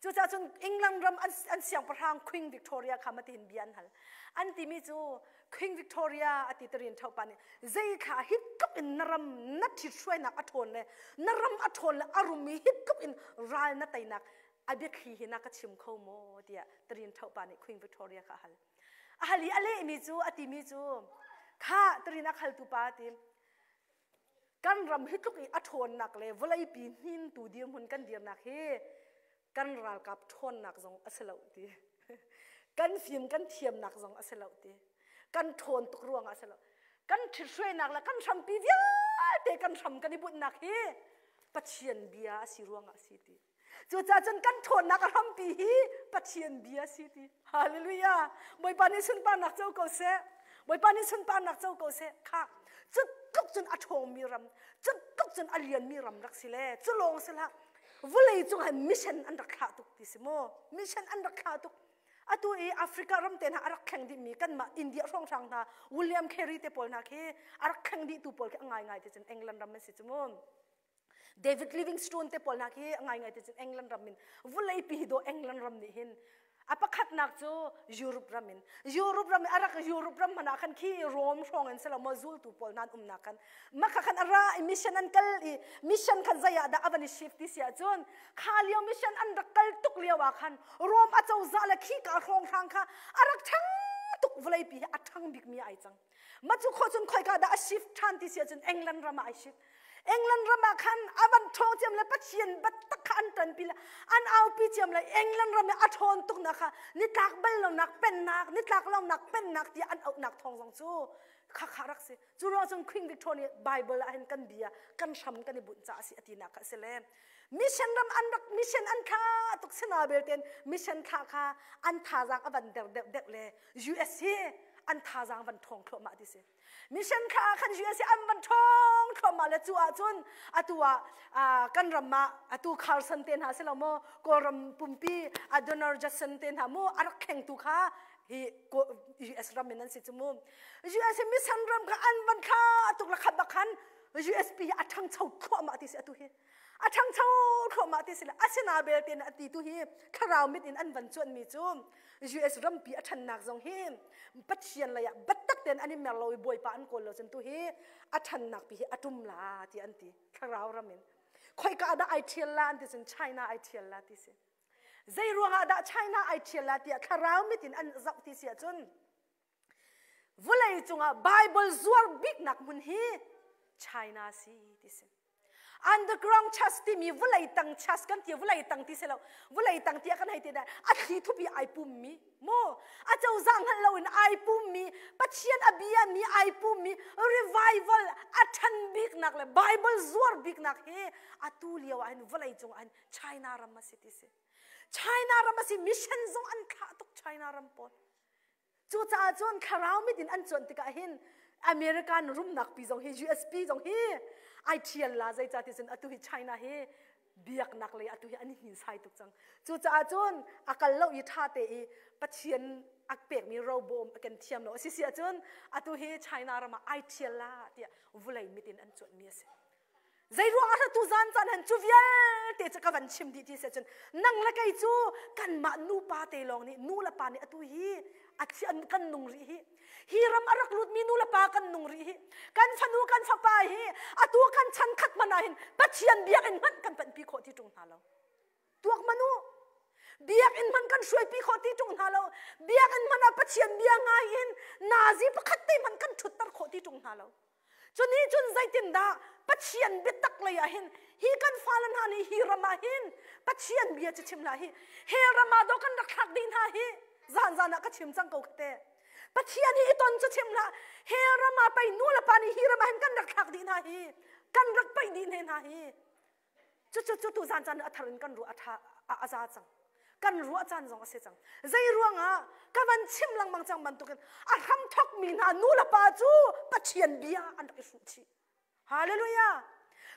cucaah cun England ram an siangpahrang Queen Victoria kha matihin bia an hal an timi cu Queen Victoria a ti tarin ṭho pa nih zei thla hi tluk in na ram na ṭhithruainak a ṭhawn le na ram a ṭhawn le a rum i hi tluk in ral na teinak a biathli hi na ka chim kho maw tiah tarin ṭho pa nih Queen Victoria kha a hal A hal i a lehmi cu a timi cu kha tarin a khaltu pa a ti kan ram hi tluk i a ṭhawnnak le vawleipi hnintu dirhmun kan dirnak hi kan ralkap ṭhawnnak zong a si lo ti kan fim kan thiamnak zong a si lo ti kan ṭhawn tuk ruangah a si lo kan ṭhithruainak le kan hrampi vialte kan hram kan i bunhnak hi Pathian bia a si ruangah a si ti Cucaah cun kan ṭhawnnak a hrampi hi Pathian bia si ti. Hallelujah. Bawipa nih sunparnak co ko seh. Bawipa nih sunparnak co ko seh. Kha cu tluk cun a ṭhawngmi ram, cu tluk cun a lianmi ram rak si le cu lawng si hlah. Vawlei cung han mission an rak thlah tuk ti si mu. Mission an rak thlah tuk. Atu i Africa ram te hna a rak thleng dihmi kanmah India hrawnghrang hna William Carey te pawl hna khi a rak thleng dihtu pawl khi a ngaingai ti cun England ram an si cu mu. David Livingstone te pawl hna khi ngaingai te cun England ram in vawleipi hi dawh England ram nih hin a pakhatnak cu Europe ram in Europe ram a rak Europe ram hmanh ah khan khi Rome hrawng in silo maw zultu pawl hna an umnak khan makha khan a ra i mission an kal i mission khan zei ah dah a van i shift ti si ahcun kha lio mission an rak kal tuk lio ah khan Rome a cozah le khi ka hrawng hrang kha a rak ṭhang tuk vawleipi hi a ṭhang bikmi ai cang Ma cu kho cun khoika dah a shift ṭhan ti si ahcun England ram ah ai shift. England ram ah khan a van ṭhawng ciam le Pathian biatak kha an ṭanpi le an aupi ciam le England ram i a ṭhawn tuknak kha nitlak bal lonak pennak nitlak lonak pennak tiah an auhnak thawng zong cu khakha rak si. Cu ruang cun Queen Victoria nih Bible ah hin kan bia kan hram kan i bunh caah a si a tinak kha a si le mission ram an rak mission an thla tuk sina belten mission thla kha an thazaang a van der deuh deuh le US hi an thazaang van ṭhawng thluahmah ti si. Mission thla ah khan US hi an van ṭhawng thluahmah le cu ahcun atu ah kan ram ah atu Carson te hna si lo maw Kawlram pumpi Adonor Judson te hna mu a rak thlengtu kha hi US ram in an si cu mu. US hi mission ram kha an van thla tuk la khat bak khan USP hi a ṭhangcho thluahmah ti si atu hi. A ṭhangcho thluahmah ti si le asina belte na ti tu hi thlarau mit in an van cuanmi cu US rampi a ṭhannak zong hi Pathian lei ah biatak tein an i mer lo i Bawipa an kawl lo cun tu hi a ṭhannak pi hi a ṭum la ti an ti thlarau ram in khoika dah ai ṭhial la an ti cun China ai ṭhial la ti si zei ruangah dah China ai ṭhial la tiah thlarau mit in an zoh ti si ahcun Vawlei cungah Bible zuar biknak hmun hi China si ti si. Underground church timi vawlei tang church kan ti vawlei tang ti si lo vawlei tang tiah kan hei ti a thli thupi ai pummi mu a cozah hngalh loin ai pummi Pathian a bia mi ai pummi revival a ṭhan biknak le Bible zuar biknak hi atu lio ah hin vawlei cung ah hin China ram a si ti si. China ram a si mission zong an thlah tuk China ram pawl. Cucaah cun thlarau mit in an cuanh tikah hin American rumnak pi zong hi USP zong hi ai thial la zeicah ti cun atu hi China hi biaknak lei atu hi an i hninsai tuk cang. Cucaah cun a kal lo i ṭha te i Pathian a pekmi robawm a ken thiam lo a si si ahcun atu hi China ram ah ai thial la tiah vulei mit in an cuanhmi a si. Zeiruang ah tu zan caan han cu vialte cu ka van chim dih ti si cun nang le kei cu kanmah nupa te lawng nih nu le pa nih atu hi a thi an kan nung rih hi hi ram a rak lutmi nu le pa kan nung rih hi kan fanu kan fapa hi atu kan chan khat hmanh ah hin Pathian biakinn hmanh kan panhpi khawh ti ṭung hna lo tuak man u biakinn hmanh kan hruaipi khawh ti ṭung hna lo biakinn hmanh ah Pathian bia ngai in nazi pakhat te hmanh kan ṭhutter khawh ti ṭung hna lo Cunih cun zeitindah Pathian biatak lei ah hin hi kan fale hna nih hi ram ah hin Pathian bia cu chim hlah hi he ram ah dawh kan rak thlak dih hna hi zan zan ah ka chim cang ko khate Pathian hi i ton cu chim hlah he ram ah pei nu le pa nih hi ram ah hin kan rak thlak dih hna hi kan rak paih dih hna hi Cucu cu tu zan caan a thar in kan ruah a ṭha a za cang. Kan ruah caan zong a si cang. Zei ruangah ka van chim lengmang cang bantukin a hram thokmi hna nu le pa cu Pathian bia an rak i hruh chih. Hallelujah!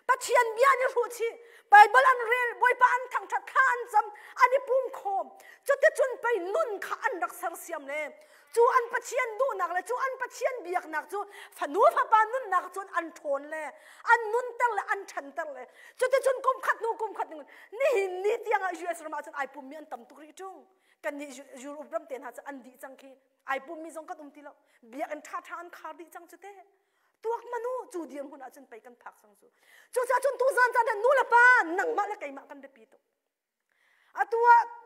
Pathian bia an i hruh chih. Bible an rel, Bawipa an thangṭhat, thla an cam, an i pum khawm. Cuticun pei nun kha an rak sersiam le cu an Pathian duhnak le cu an Pathian biaknak cu fanu fapa nunnak cun an ṭhawn le an nunter le an ṭhanter le cuticun kum khat hnu kum khat nihin ni tiang ah US ram ah cun ai pummi an tam tuk rih ṭung kannih Europe ram te hna cu an dih cang khi ai pummi zong kan um ti lo biakinn ṭhaṭha an khar dih cang cu te tuak manu cu dirhmun ah cun pei kan phak cang cu cucaah cun tuzan caan nu le pa nangmah le keimah kan biapi tuk Atu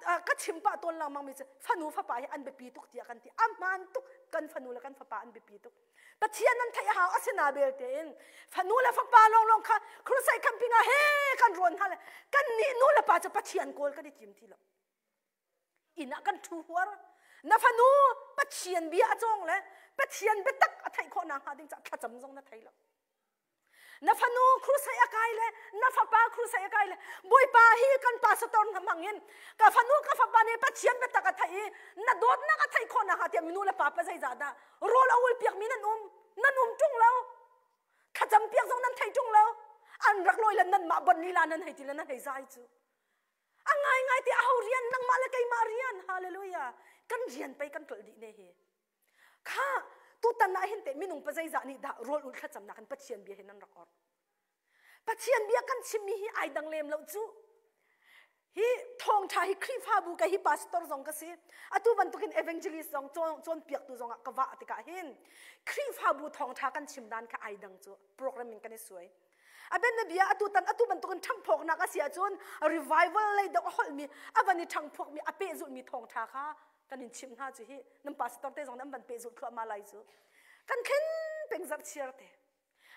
ah ka chim pah tawn lengmang mi cu fanu fapa hi an biapi tuk tiah kan ti. A hmaan tuk kan fanu le kan fapa an biapi tuk. Pathian nan theih a hau asina belte in fanu le fapa lawnglawng kha crusade camping ah he kan rawn hna le kan nih nu le pa cu Pathian kawl kan i tim ti lo. Inn ah kan ṭhu huar. Na fanu Pathian bia a cawng le Pathian biatak a theih khawh nakhnga ding caah thlacam zong na thei lo. Na fanu crusade a kai le na fapa crusade a kai le Bawipa hi kan pastor hna hmang in ka fanu ka fapa nih Pathian biatak a theih i na dawtnak a theih khawh nakhnga tiah minu le pa pa zeizah dah rawl a ul piakmi nan um nan um ṭung lo thlacam piak zong nan thei ṭung lo an rak lawi le nanmah bon lila nan hei ti le nan hei zai cu a ngaingai ti aho rian nangmah le keimah rian hallelujah kan rian pei kan tlolh dih ne hi Kha tutan ah hin teh minung pa zeizah nih dah rawl ulh thlacamnak in Pathian bia hi nan rak orh. Pathian bia kan chimmi hi ai dang lem lo cu. Hi thawngṭha hi Khrihfabu ka hi pastor zong ka si. Atu bantukin evangelist zong cawnpiaktu zong ah ka vah tikah hin Khrihfabu thawngṭha kan chim dan kha ai dang cu program in kan i suai. A ben na bia atu tan atu bantukin ṭhangphawknak a si ahcun revival lei deuh a holhmi a van i ṭhangphawkmi a pehzulhmi thawngṭha kha kan in chimh hna cu hi nan pastor te zong nan van pehzulh thluahmah lai cu kan thlen peng zarh chiar te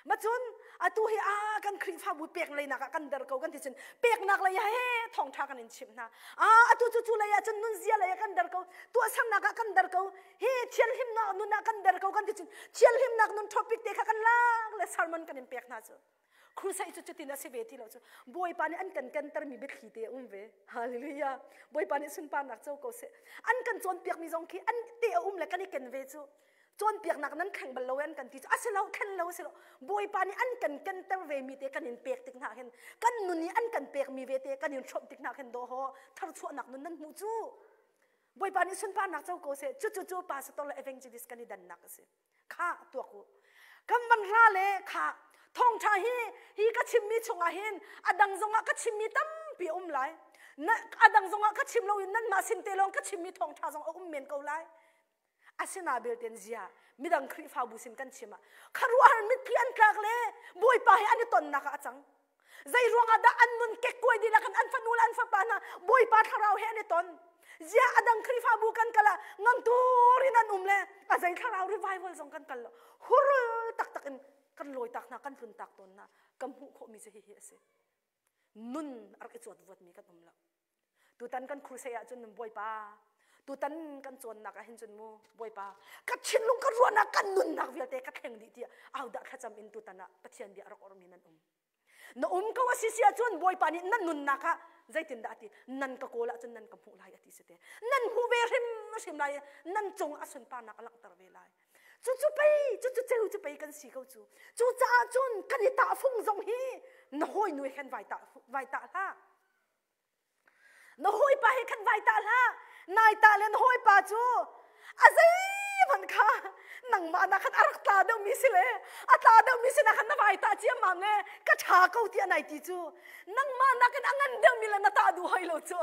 ma cun atu hi a kan Khrihfabu pek leinak ah kan der ko kan ti cun peknak lei ah he thawngtha kan in chimh hna a atu cu cu lei ah cun nunzia lei ah kan der ko tuahsernak ah kan der ko hi thianhlimnak nun ah kan der ko kan ti cun thianhlimnak nun topic te kha kan lak le sermon kan in pek hna cu Crusade cu cutin a si ve ti lo cu Bawipa nih an kan kentermi biathli te a um ve. Hallelujah. Bawipa nih sunparnak co ko seh. An kan cawnpiakmi zong khi an te a um le kan i ken ve cu. Cawnpiaknak nan thleng bal lo an kan ti cu a si lo thlen lo a si lo. Bawipa nih an kan kenter ve mi te kan in pek tik hna hin kan nun i an kan pekmi ve te kan in hrawmh tik hna khin dawh tharchuahnak nun nan hmuh cu. Bawipa nih sunparnak co ko seh. Cucu cu pastor le evangelist kan i dannak a si. Kha tuak u. Kan van ra le kha thawngṭha hi hi ka chimmi chungah hin a dang zongah ka chimmi tampi a um lai. Na, a dang zongah ka chim loin nanmah sin te lawng ka chimmi thawngṭha zong a um men ko lai. Asina belten zia midang Khrihfabu sin kan chim ah kharuahar mitthli an tlak le Bawipa he an i tonnak ah a cang. Zei ruangah dah an nun kekkuai dihlak in an fanu le an fapa hna Bawipa thlarau he an i ton. Zia a dang Khrihfabu kan kal ah ngamtur in an um le a zei thlarau revival zong kan kal lo. Hurul taktak in kan lawi tak hna kan tlun tak tawn hna kan hmuh khawhmi cu hihi a si. Nun a rak i cuat vuatmi kan um lo. Tutan kan crusade ahcun Bawipa tutan kan cawnnak ah hin cun mu Bawipa ka thinlung ka ruahnak kan nunnak vialte ka thleng dih tiah audah thlacam in tutan ah Pathian bia a rak ormi nan um. Na um ko a si si ahcun Bawipa nih nan nunnak ah zeitindah a ti nan ka kawl ahcun nan ka hmuh lai a ti si te nan hmuh ve hrim hrimhrim lai i nan cung a sunparnak a langhter ve lai. Cucu pei, cucu ceu cu pei kan si ko cu. Cucaah cun kan i tahfung zong hi na hawinu he khan vai tah vai tah hlah. Na hawipa he khan vai tah hlah. Nai tah le na hawipa cu a zeihmanh kha nangmah na khan a rak tla deuhmi si le a tla deuhmi sinah khan na vai tah ciammam le ka ṭha ko ti a nai ti cu nangmah nakin a ngan deuhmi le na tah duh hoi lo cu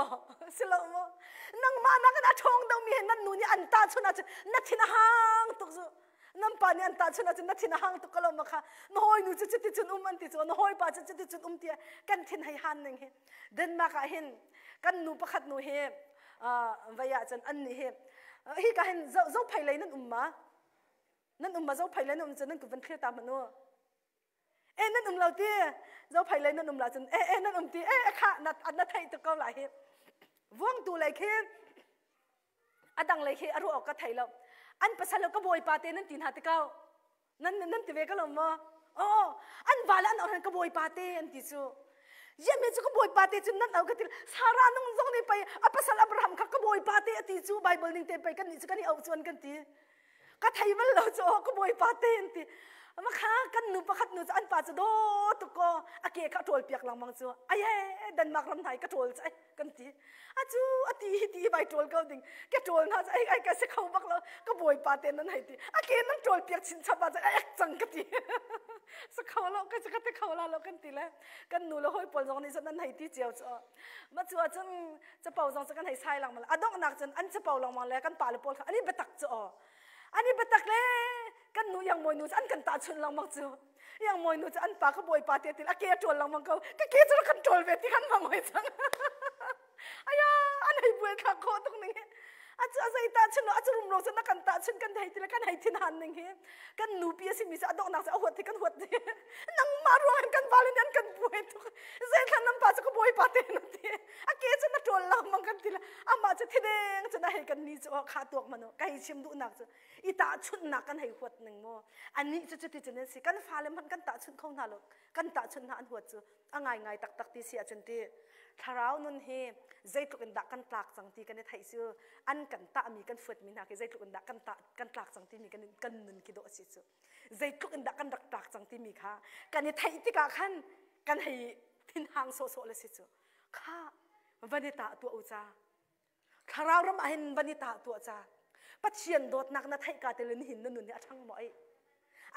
si lo maw? Nangmah nakin a ṭhawng deuhmi he nan nu nih an tahchunh ahcun na thin a hang tuk cu. Nan pa nih an tahchunh ahcun na thin a hang tuk ko lo ma kha. Na hawinu cu cuti cun um an ti cu, na hawipa cu cuti cun um tiah kan thin hei han ning hi. Denmark ah hin kan nu pakhat nu hi vei ahcun an nih hi hi ka hin zophei lei nan um ma? Nan um ma zophei lei nan um cu nan kut van thlir ta hmanh u. E nan um lo ti zophei lei nan um la cun e e nan um ti e kha na na theih tuk ko lai hi. Vuangtu lei khi a dang lei khi a ruah awk ka thei lo. An pasal lo ka bawipa te nan ti hna tikau. Nan nan ti ve ka lo maw? Oh, an va le an orhan ka bawipa te an ti cu. Yeme cu ka bawipa te cu nan au ka ti. Sarah nung zong nih pei a pasal Abraham kha ka bawipa te a ti cu Bible ning te pei kan nih cu kan i auh cu an kan ti. Ka thei bal lo cu ka bawipa te an ti. Ma kha kan nu pakhat nu cu an pa cu do tuk ko a ke kha ṭawl piak lengmang cu. Ai Denmark ram hna i ka ṭawl cu ai kan ti. A cu a ti hi ti vai ṭawl ko ding. Ke ṭawl hna cu ai ai ka si kho bak lo. Ka bawipa te nan hei ti. A ke nan ṭawl piak chinchap ah cun ai ek cang ka ti. Sa kho lo ka ka ti kho la lo kan ti le. Kan nu le hawi pawl zong nih cun an hei ti cio cu. Ma cu ahcun capo zong cu kan hei sai lengmang. A donghnak cun an capo lengmang le kan pa le pawl kha an i biatak cu aw. An i biatak le kan nu iang mawi nu cu an kan tahchunh lengmang cu. Iang mawi nu cu an pa ka bawipa te til a ke a ṭawl lengmang ko. Ka ke cu kan ṭawl ve ti kan mang hoi cang. Aya an hei buai thlak khawh tuk ning hi. A cu a zei tahchun a cu rumro cu na kan tahchun kan hei ti le kan hei thin han ning hi. Kan nupi a simi cu a donghnak cu a huat hi kan huat hi. Nangmah ruang in kan vale nih an kan buai tuk. Zeithlan nan pa cu ka bawipa te na ti. A ke cu na ṭawl lengmang kan ti le amah cu thideng cu na hei kan ni cu kha tuak manu ka hei chim duhnak cu i tahchunhnak kan hei huat ning mu. Anih cu cuti cun an si. Kan fale hmanh kan tahchunh kho hna lo. Kan tahchunh hna an huat cu a ngaingai taktak ti si ahcun ti thlarau nun hi zeitluk in dah kan tlak cang ti kan i theih cu an kan tahmi kan fuatmi hna khi zeitluk in dah kan tah kan tlak cang timi kan kan nun khi dawh a si cu. Zeitluk in dah kan rak tlak cang timi kha kan i theih tikah khan kan hei thinhang sawhsawh le si cu. Kha van i tah tuah u ca. Thlarau ram ah hin van i tah tuah ca. Pathian dawtnak na theih ka te le nihin na nun hi a ṭhang maw ei?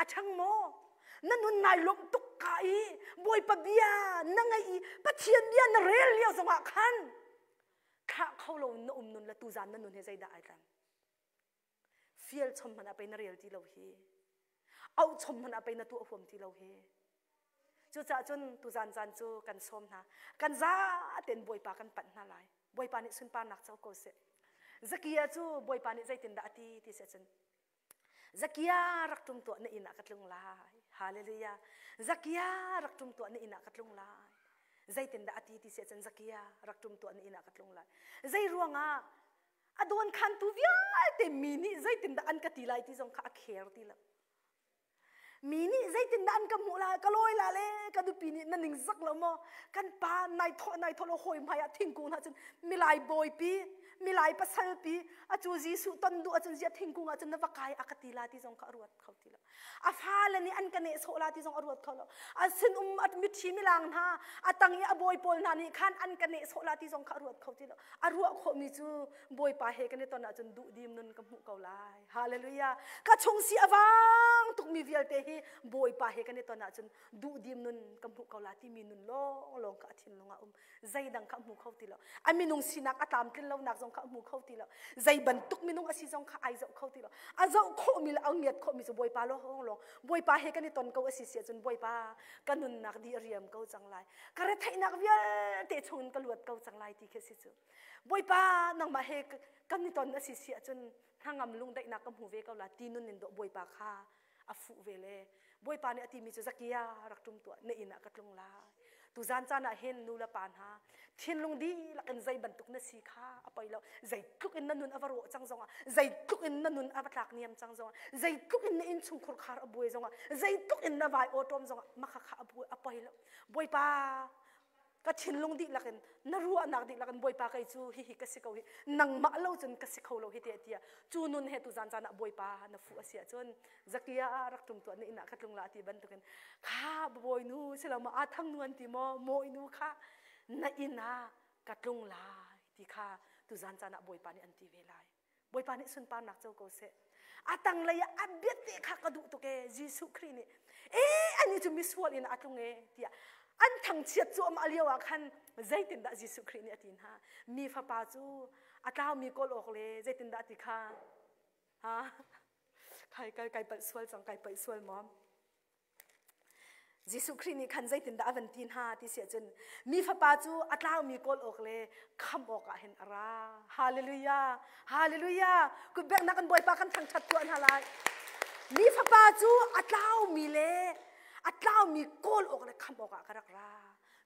A ṭhang maw? Na nun nai lawmh tuk ka i Bawipa bia na ngaih i Pathian bia na rel lio zongah khan thlah kho lo in na um nun le tuzan na nun hi zeidah ai tlang? Fial chom hmanh ah pei na rel ti lo hi. Auh chom hmanh ah pei na tuah huam ti lo hi. Cucaah cun tuzan caan cu kan sawm hna. Kan zaten Bawipa kan panh hna lai. Bawipa nih sunparnak co ko seh. Zakia cu Bawipa nih zeitindah a ti ti si ahcun Zakia rak ṭum tuah na inn ah ka tlung lai. Hallelujah. Zakia rak ṭum tuah na inn ah ka tlung lai. Zeitindah a ti ti si ahcun Zakia rak ṭum tuah na inn ah ka tlung lai. Zei ruangah a dawnkhantu vialte mi nih zeitindah an ka ti lai ti zong kha a kher ti lo. Mi nih zeitindah an ka hmuh lai, ka lawi la le ka nupi nih na ning zak lo maw? Kan pa nai thawh nai thawh lo hawi hmai ah thingkung hna cun milai bawipi, milai pasalpi, acu Jesuh ton duh ahcun zia thingkung ah cun na va kai a ka ti la ti zong kha a ruat kho ti lo. A fale nih an ka nehsawh la ti zong a ruat kho lo. A sinum a mithi milang hna, a tang i a bawi pawl hna nih khan an ka nehsawh la ti zong kha a ruat kho ti lo. A ruah khawhmi cu Bawipa he kan i ton ahcun duhdim nun ka hmuh ko lai. Hallelujah. Ka chung si a vang tukmi vialte hi Bawipa he kan i ton ahcun duhdim nun ka hmuh ko la timi nun lawnglawng kha a thinlung ah um. Zeidang kha a hmu kho ti lo. A minung sinak a tlamtlin lonak zong kha a hmu kho ti lo. Zei bantuk minung a si zong kha ai zoh kho ti lo. A zoh khawhmi le a ngiat khawhmi cu Bawipa lawnglawng. Bawipa he kan i ton ko a si si ahcun Bawipa ka nunnak di a riam ko cang lai. Ka retheihnak vialte chungin ka luat ko cang lai ti khi a si cu. Bawipa nangmah he kan i ton a si si ahcun hnangam lungdaihnak ka hmu ve ko la ti nun in dawh Bawipa kha a fuh ve le Bawipa nih a timi cu Zakia rak ṭum tuah na inn ah ka tlung lai. Tuzan caan ah hin nu le pa hna thinlung dihlak in zei bantuk na si kha a poi lo. Zeitluk in na nun a va rawh cang zongah, zeitluk in na nun a va tlak niam cang zongah, zeitluk in na innchungkhur khar a buai zongah, zeitluk in na vai awṭawm zongah makha kha a buai a poi lo. Bawipa. Ka thinlung dihlak in, na ruahnak dihlak in Bawipa kei cu hihi ka si ko hi, nangmah lo cun ka si kho lo hi tiah tiah cu nun he tu zan caan ah Bawipa na fuh a si ahcun Zakia ah rak tlung tuah na inn ah ka tlung la ti bantukin kha bawinu silo ma aa thang nu an ti maw mawinu kha na inn ah ka tlung lai ti kha tu zan caan ah Bawipa nih an ti ve lai. Bawipa nih sunparnak co ko seh. A tanglei ah a biate kha ka duh tuk ee Jesuh Khrih nih ee ani cu misual in a tlung ee tiah an thangchiat cu a lio ah khan zeitindah Jesuh Khrih nih a ti hna mi fapa cu a tlaumi kawl awk le zeitindah ti kha ha kai kai kai palh sual cang kai palh sual maw Jesuh Khrih nih khan zeitindah a van ti hna ti si ahcun mi fapa cu a tlaumi kawl awk le khamh awkah hin a ra. Hallelujah! Hallelujah! Kutbeknak kan Bawipa kan thangṭhat tuah hna lai. Mi fapa cu a tlaumi le a tlaumi kawl awk le khamh awkah ka rak ra.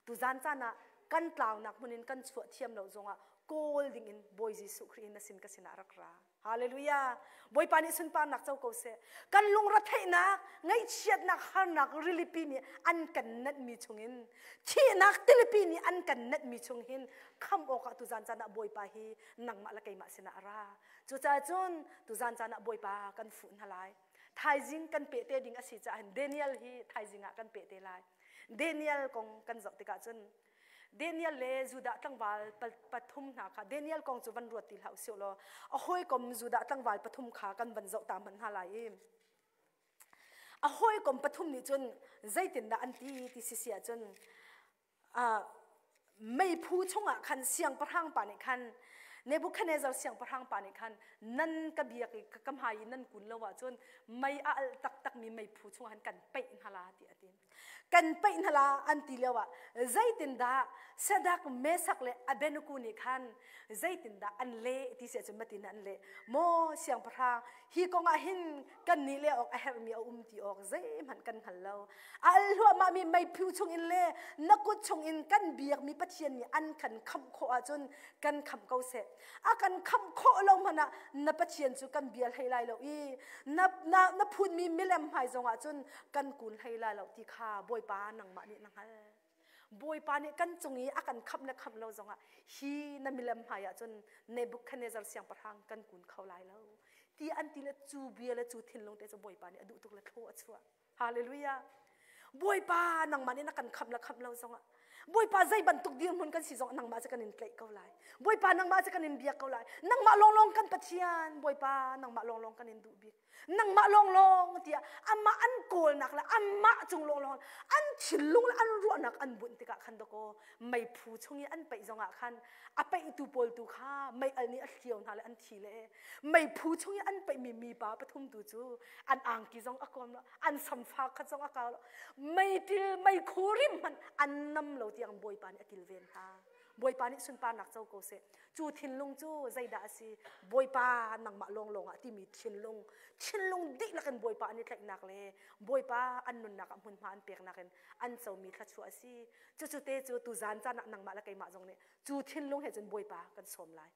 Tuzan caan ah kan tlaunak hmun in kan chuah thiam lo zongah kawl dingin Bawi Jesuh Khrih na sin ka sinah rak ra. Hallelujah. Bawipa nih sunparnak co ko seh. Kan lungretheihnak, ngaihchiatnak, harnak rilipi nih an kan nenhmi chungin, thihnak tilipi nih an kan nenhmi chung hin khamh awkah tuzan caan ah Bawipa hi nangmah le keimah sinah a ra. Cucaah cun tuzan caan ah Bawipa kan fuh hna lai. Thaizing kan peh te ding a si caah hin Daniel hi thaizing ah kan peh te lai. Daniel kong kan zoh tikah cun Daniel le Judah tlangval pathum hna kha Daniel kong cu van ruat ti hlah usih law a hawikom Judah tlangval pathum kha kan van zoh ta hmanh hna lai i a hawikom pathum nih cun zeitindah an ti ti si si ahcun meiphu chungah khan siangpahrang pa nih khan Nebuchadnezzar siangpahrang pa nih khan nan ka biak i ka hmai i nan kun lo ahcun mei a alh taktakmi meiphu chungah khan kan peih hna la ti a ti. Kan peih hna la an ti lio ah zeitindah Sadak, Mesak le Abednego nih khan zeitindah an leh ti si ahcun matin an leh. Maw siangpahrang, hi kong ah hin kan nih le awk a herhmi a um ti awk zeihmanh kan hngal lo. A al hluahmahmi meiphu chungin le na kut chungin kan biakmi Pathian nih an kan khamh khawh ahcun kan khamh ko seh. A kan khamh khawh lo hmanh ah na Pathian cu kan bia hlei lai lo i na, na, na phunmi milem hmai zongah cun kan kun hlei lai lo ti kha Bawipa nangmah nih na hngalh. Bawipa nih kan cung i a kan khamh le khamh lo zongah hi na milem hmai ah cun Nebuchadnezzar siangpahrang kan kun kho lai lo ti an ti le cu bia le cu thinlung te cu Bawipa nih a duh tuk le thlaw a chuah. Hallelujah. Bawipa nangmah nih na kan khamh le khamh lo zongah Bawipa zei bantuk dirhmun kan si zong nangmah cu kan in tlaih ko lai. Bawipa nangmah cu kan in biak ko lai. Nangmah lawnglawng kan Pathian. Bawipa nangmah lawnglawng kan in duh bik. Nangmah lawnglawng tiah amah an kawlnak le amah cung lawnglawng an thinlung le an ruahnak an bunh tikah khan dakaw meiphu chung i an peih zongah khan a peihtu pawl tu kha mei al nih a hliau hna le an thi le meiphu chung i an peihmi mipa pathum tu cu an angki zong a kawm lo an samfa khat zong a kau lo meitil meikhu rim hmanh an nam lo tiang Bawipa nih a kilven hna Bawipa nih sunparnak co ko seh cu thinlung cu zeidah a si Bawipa nangmah lawnglawng ah timi thinlung thinlung dihlak in Bawipa an i tlaihnak le Bawipa an nunnak ah hmunhma an peknak in an comi thluachuah a si cucu te cu tuzan caan ah nangmah le keimah zong nih cu thinlung he cun Bawipa kan sawm lai.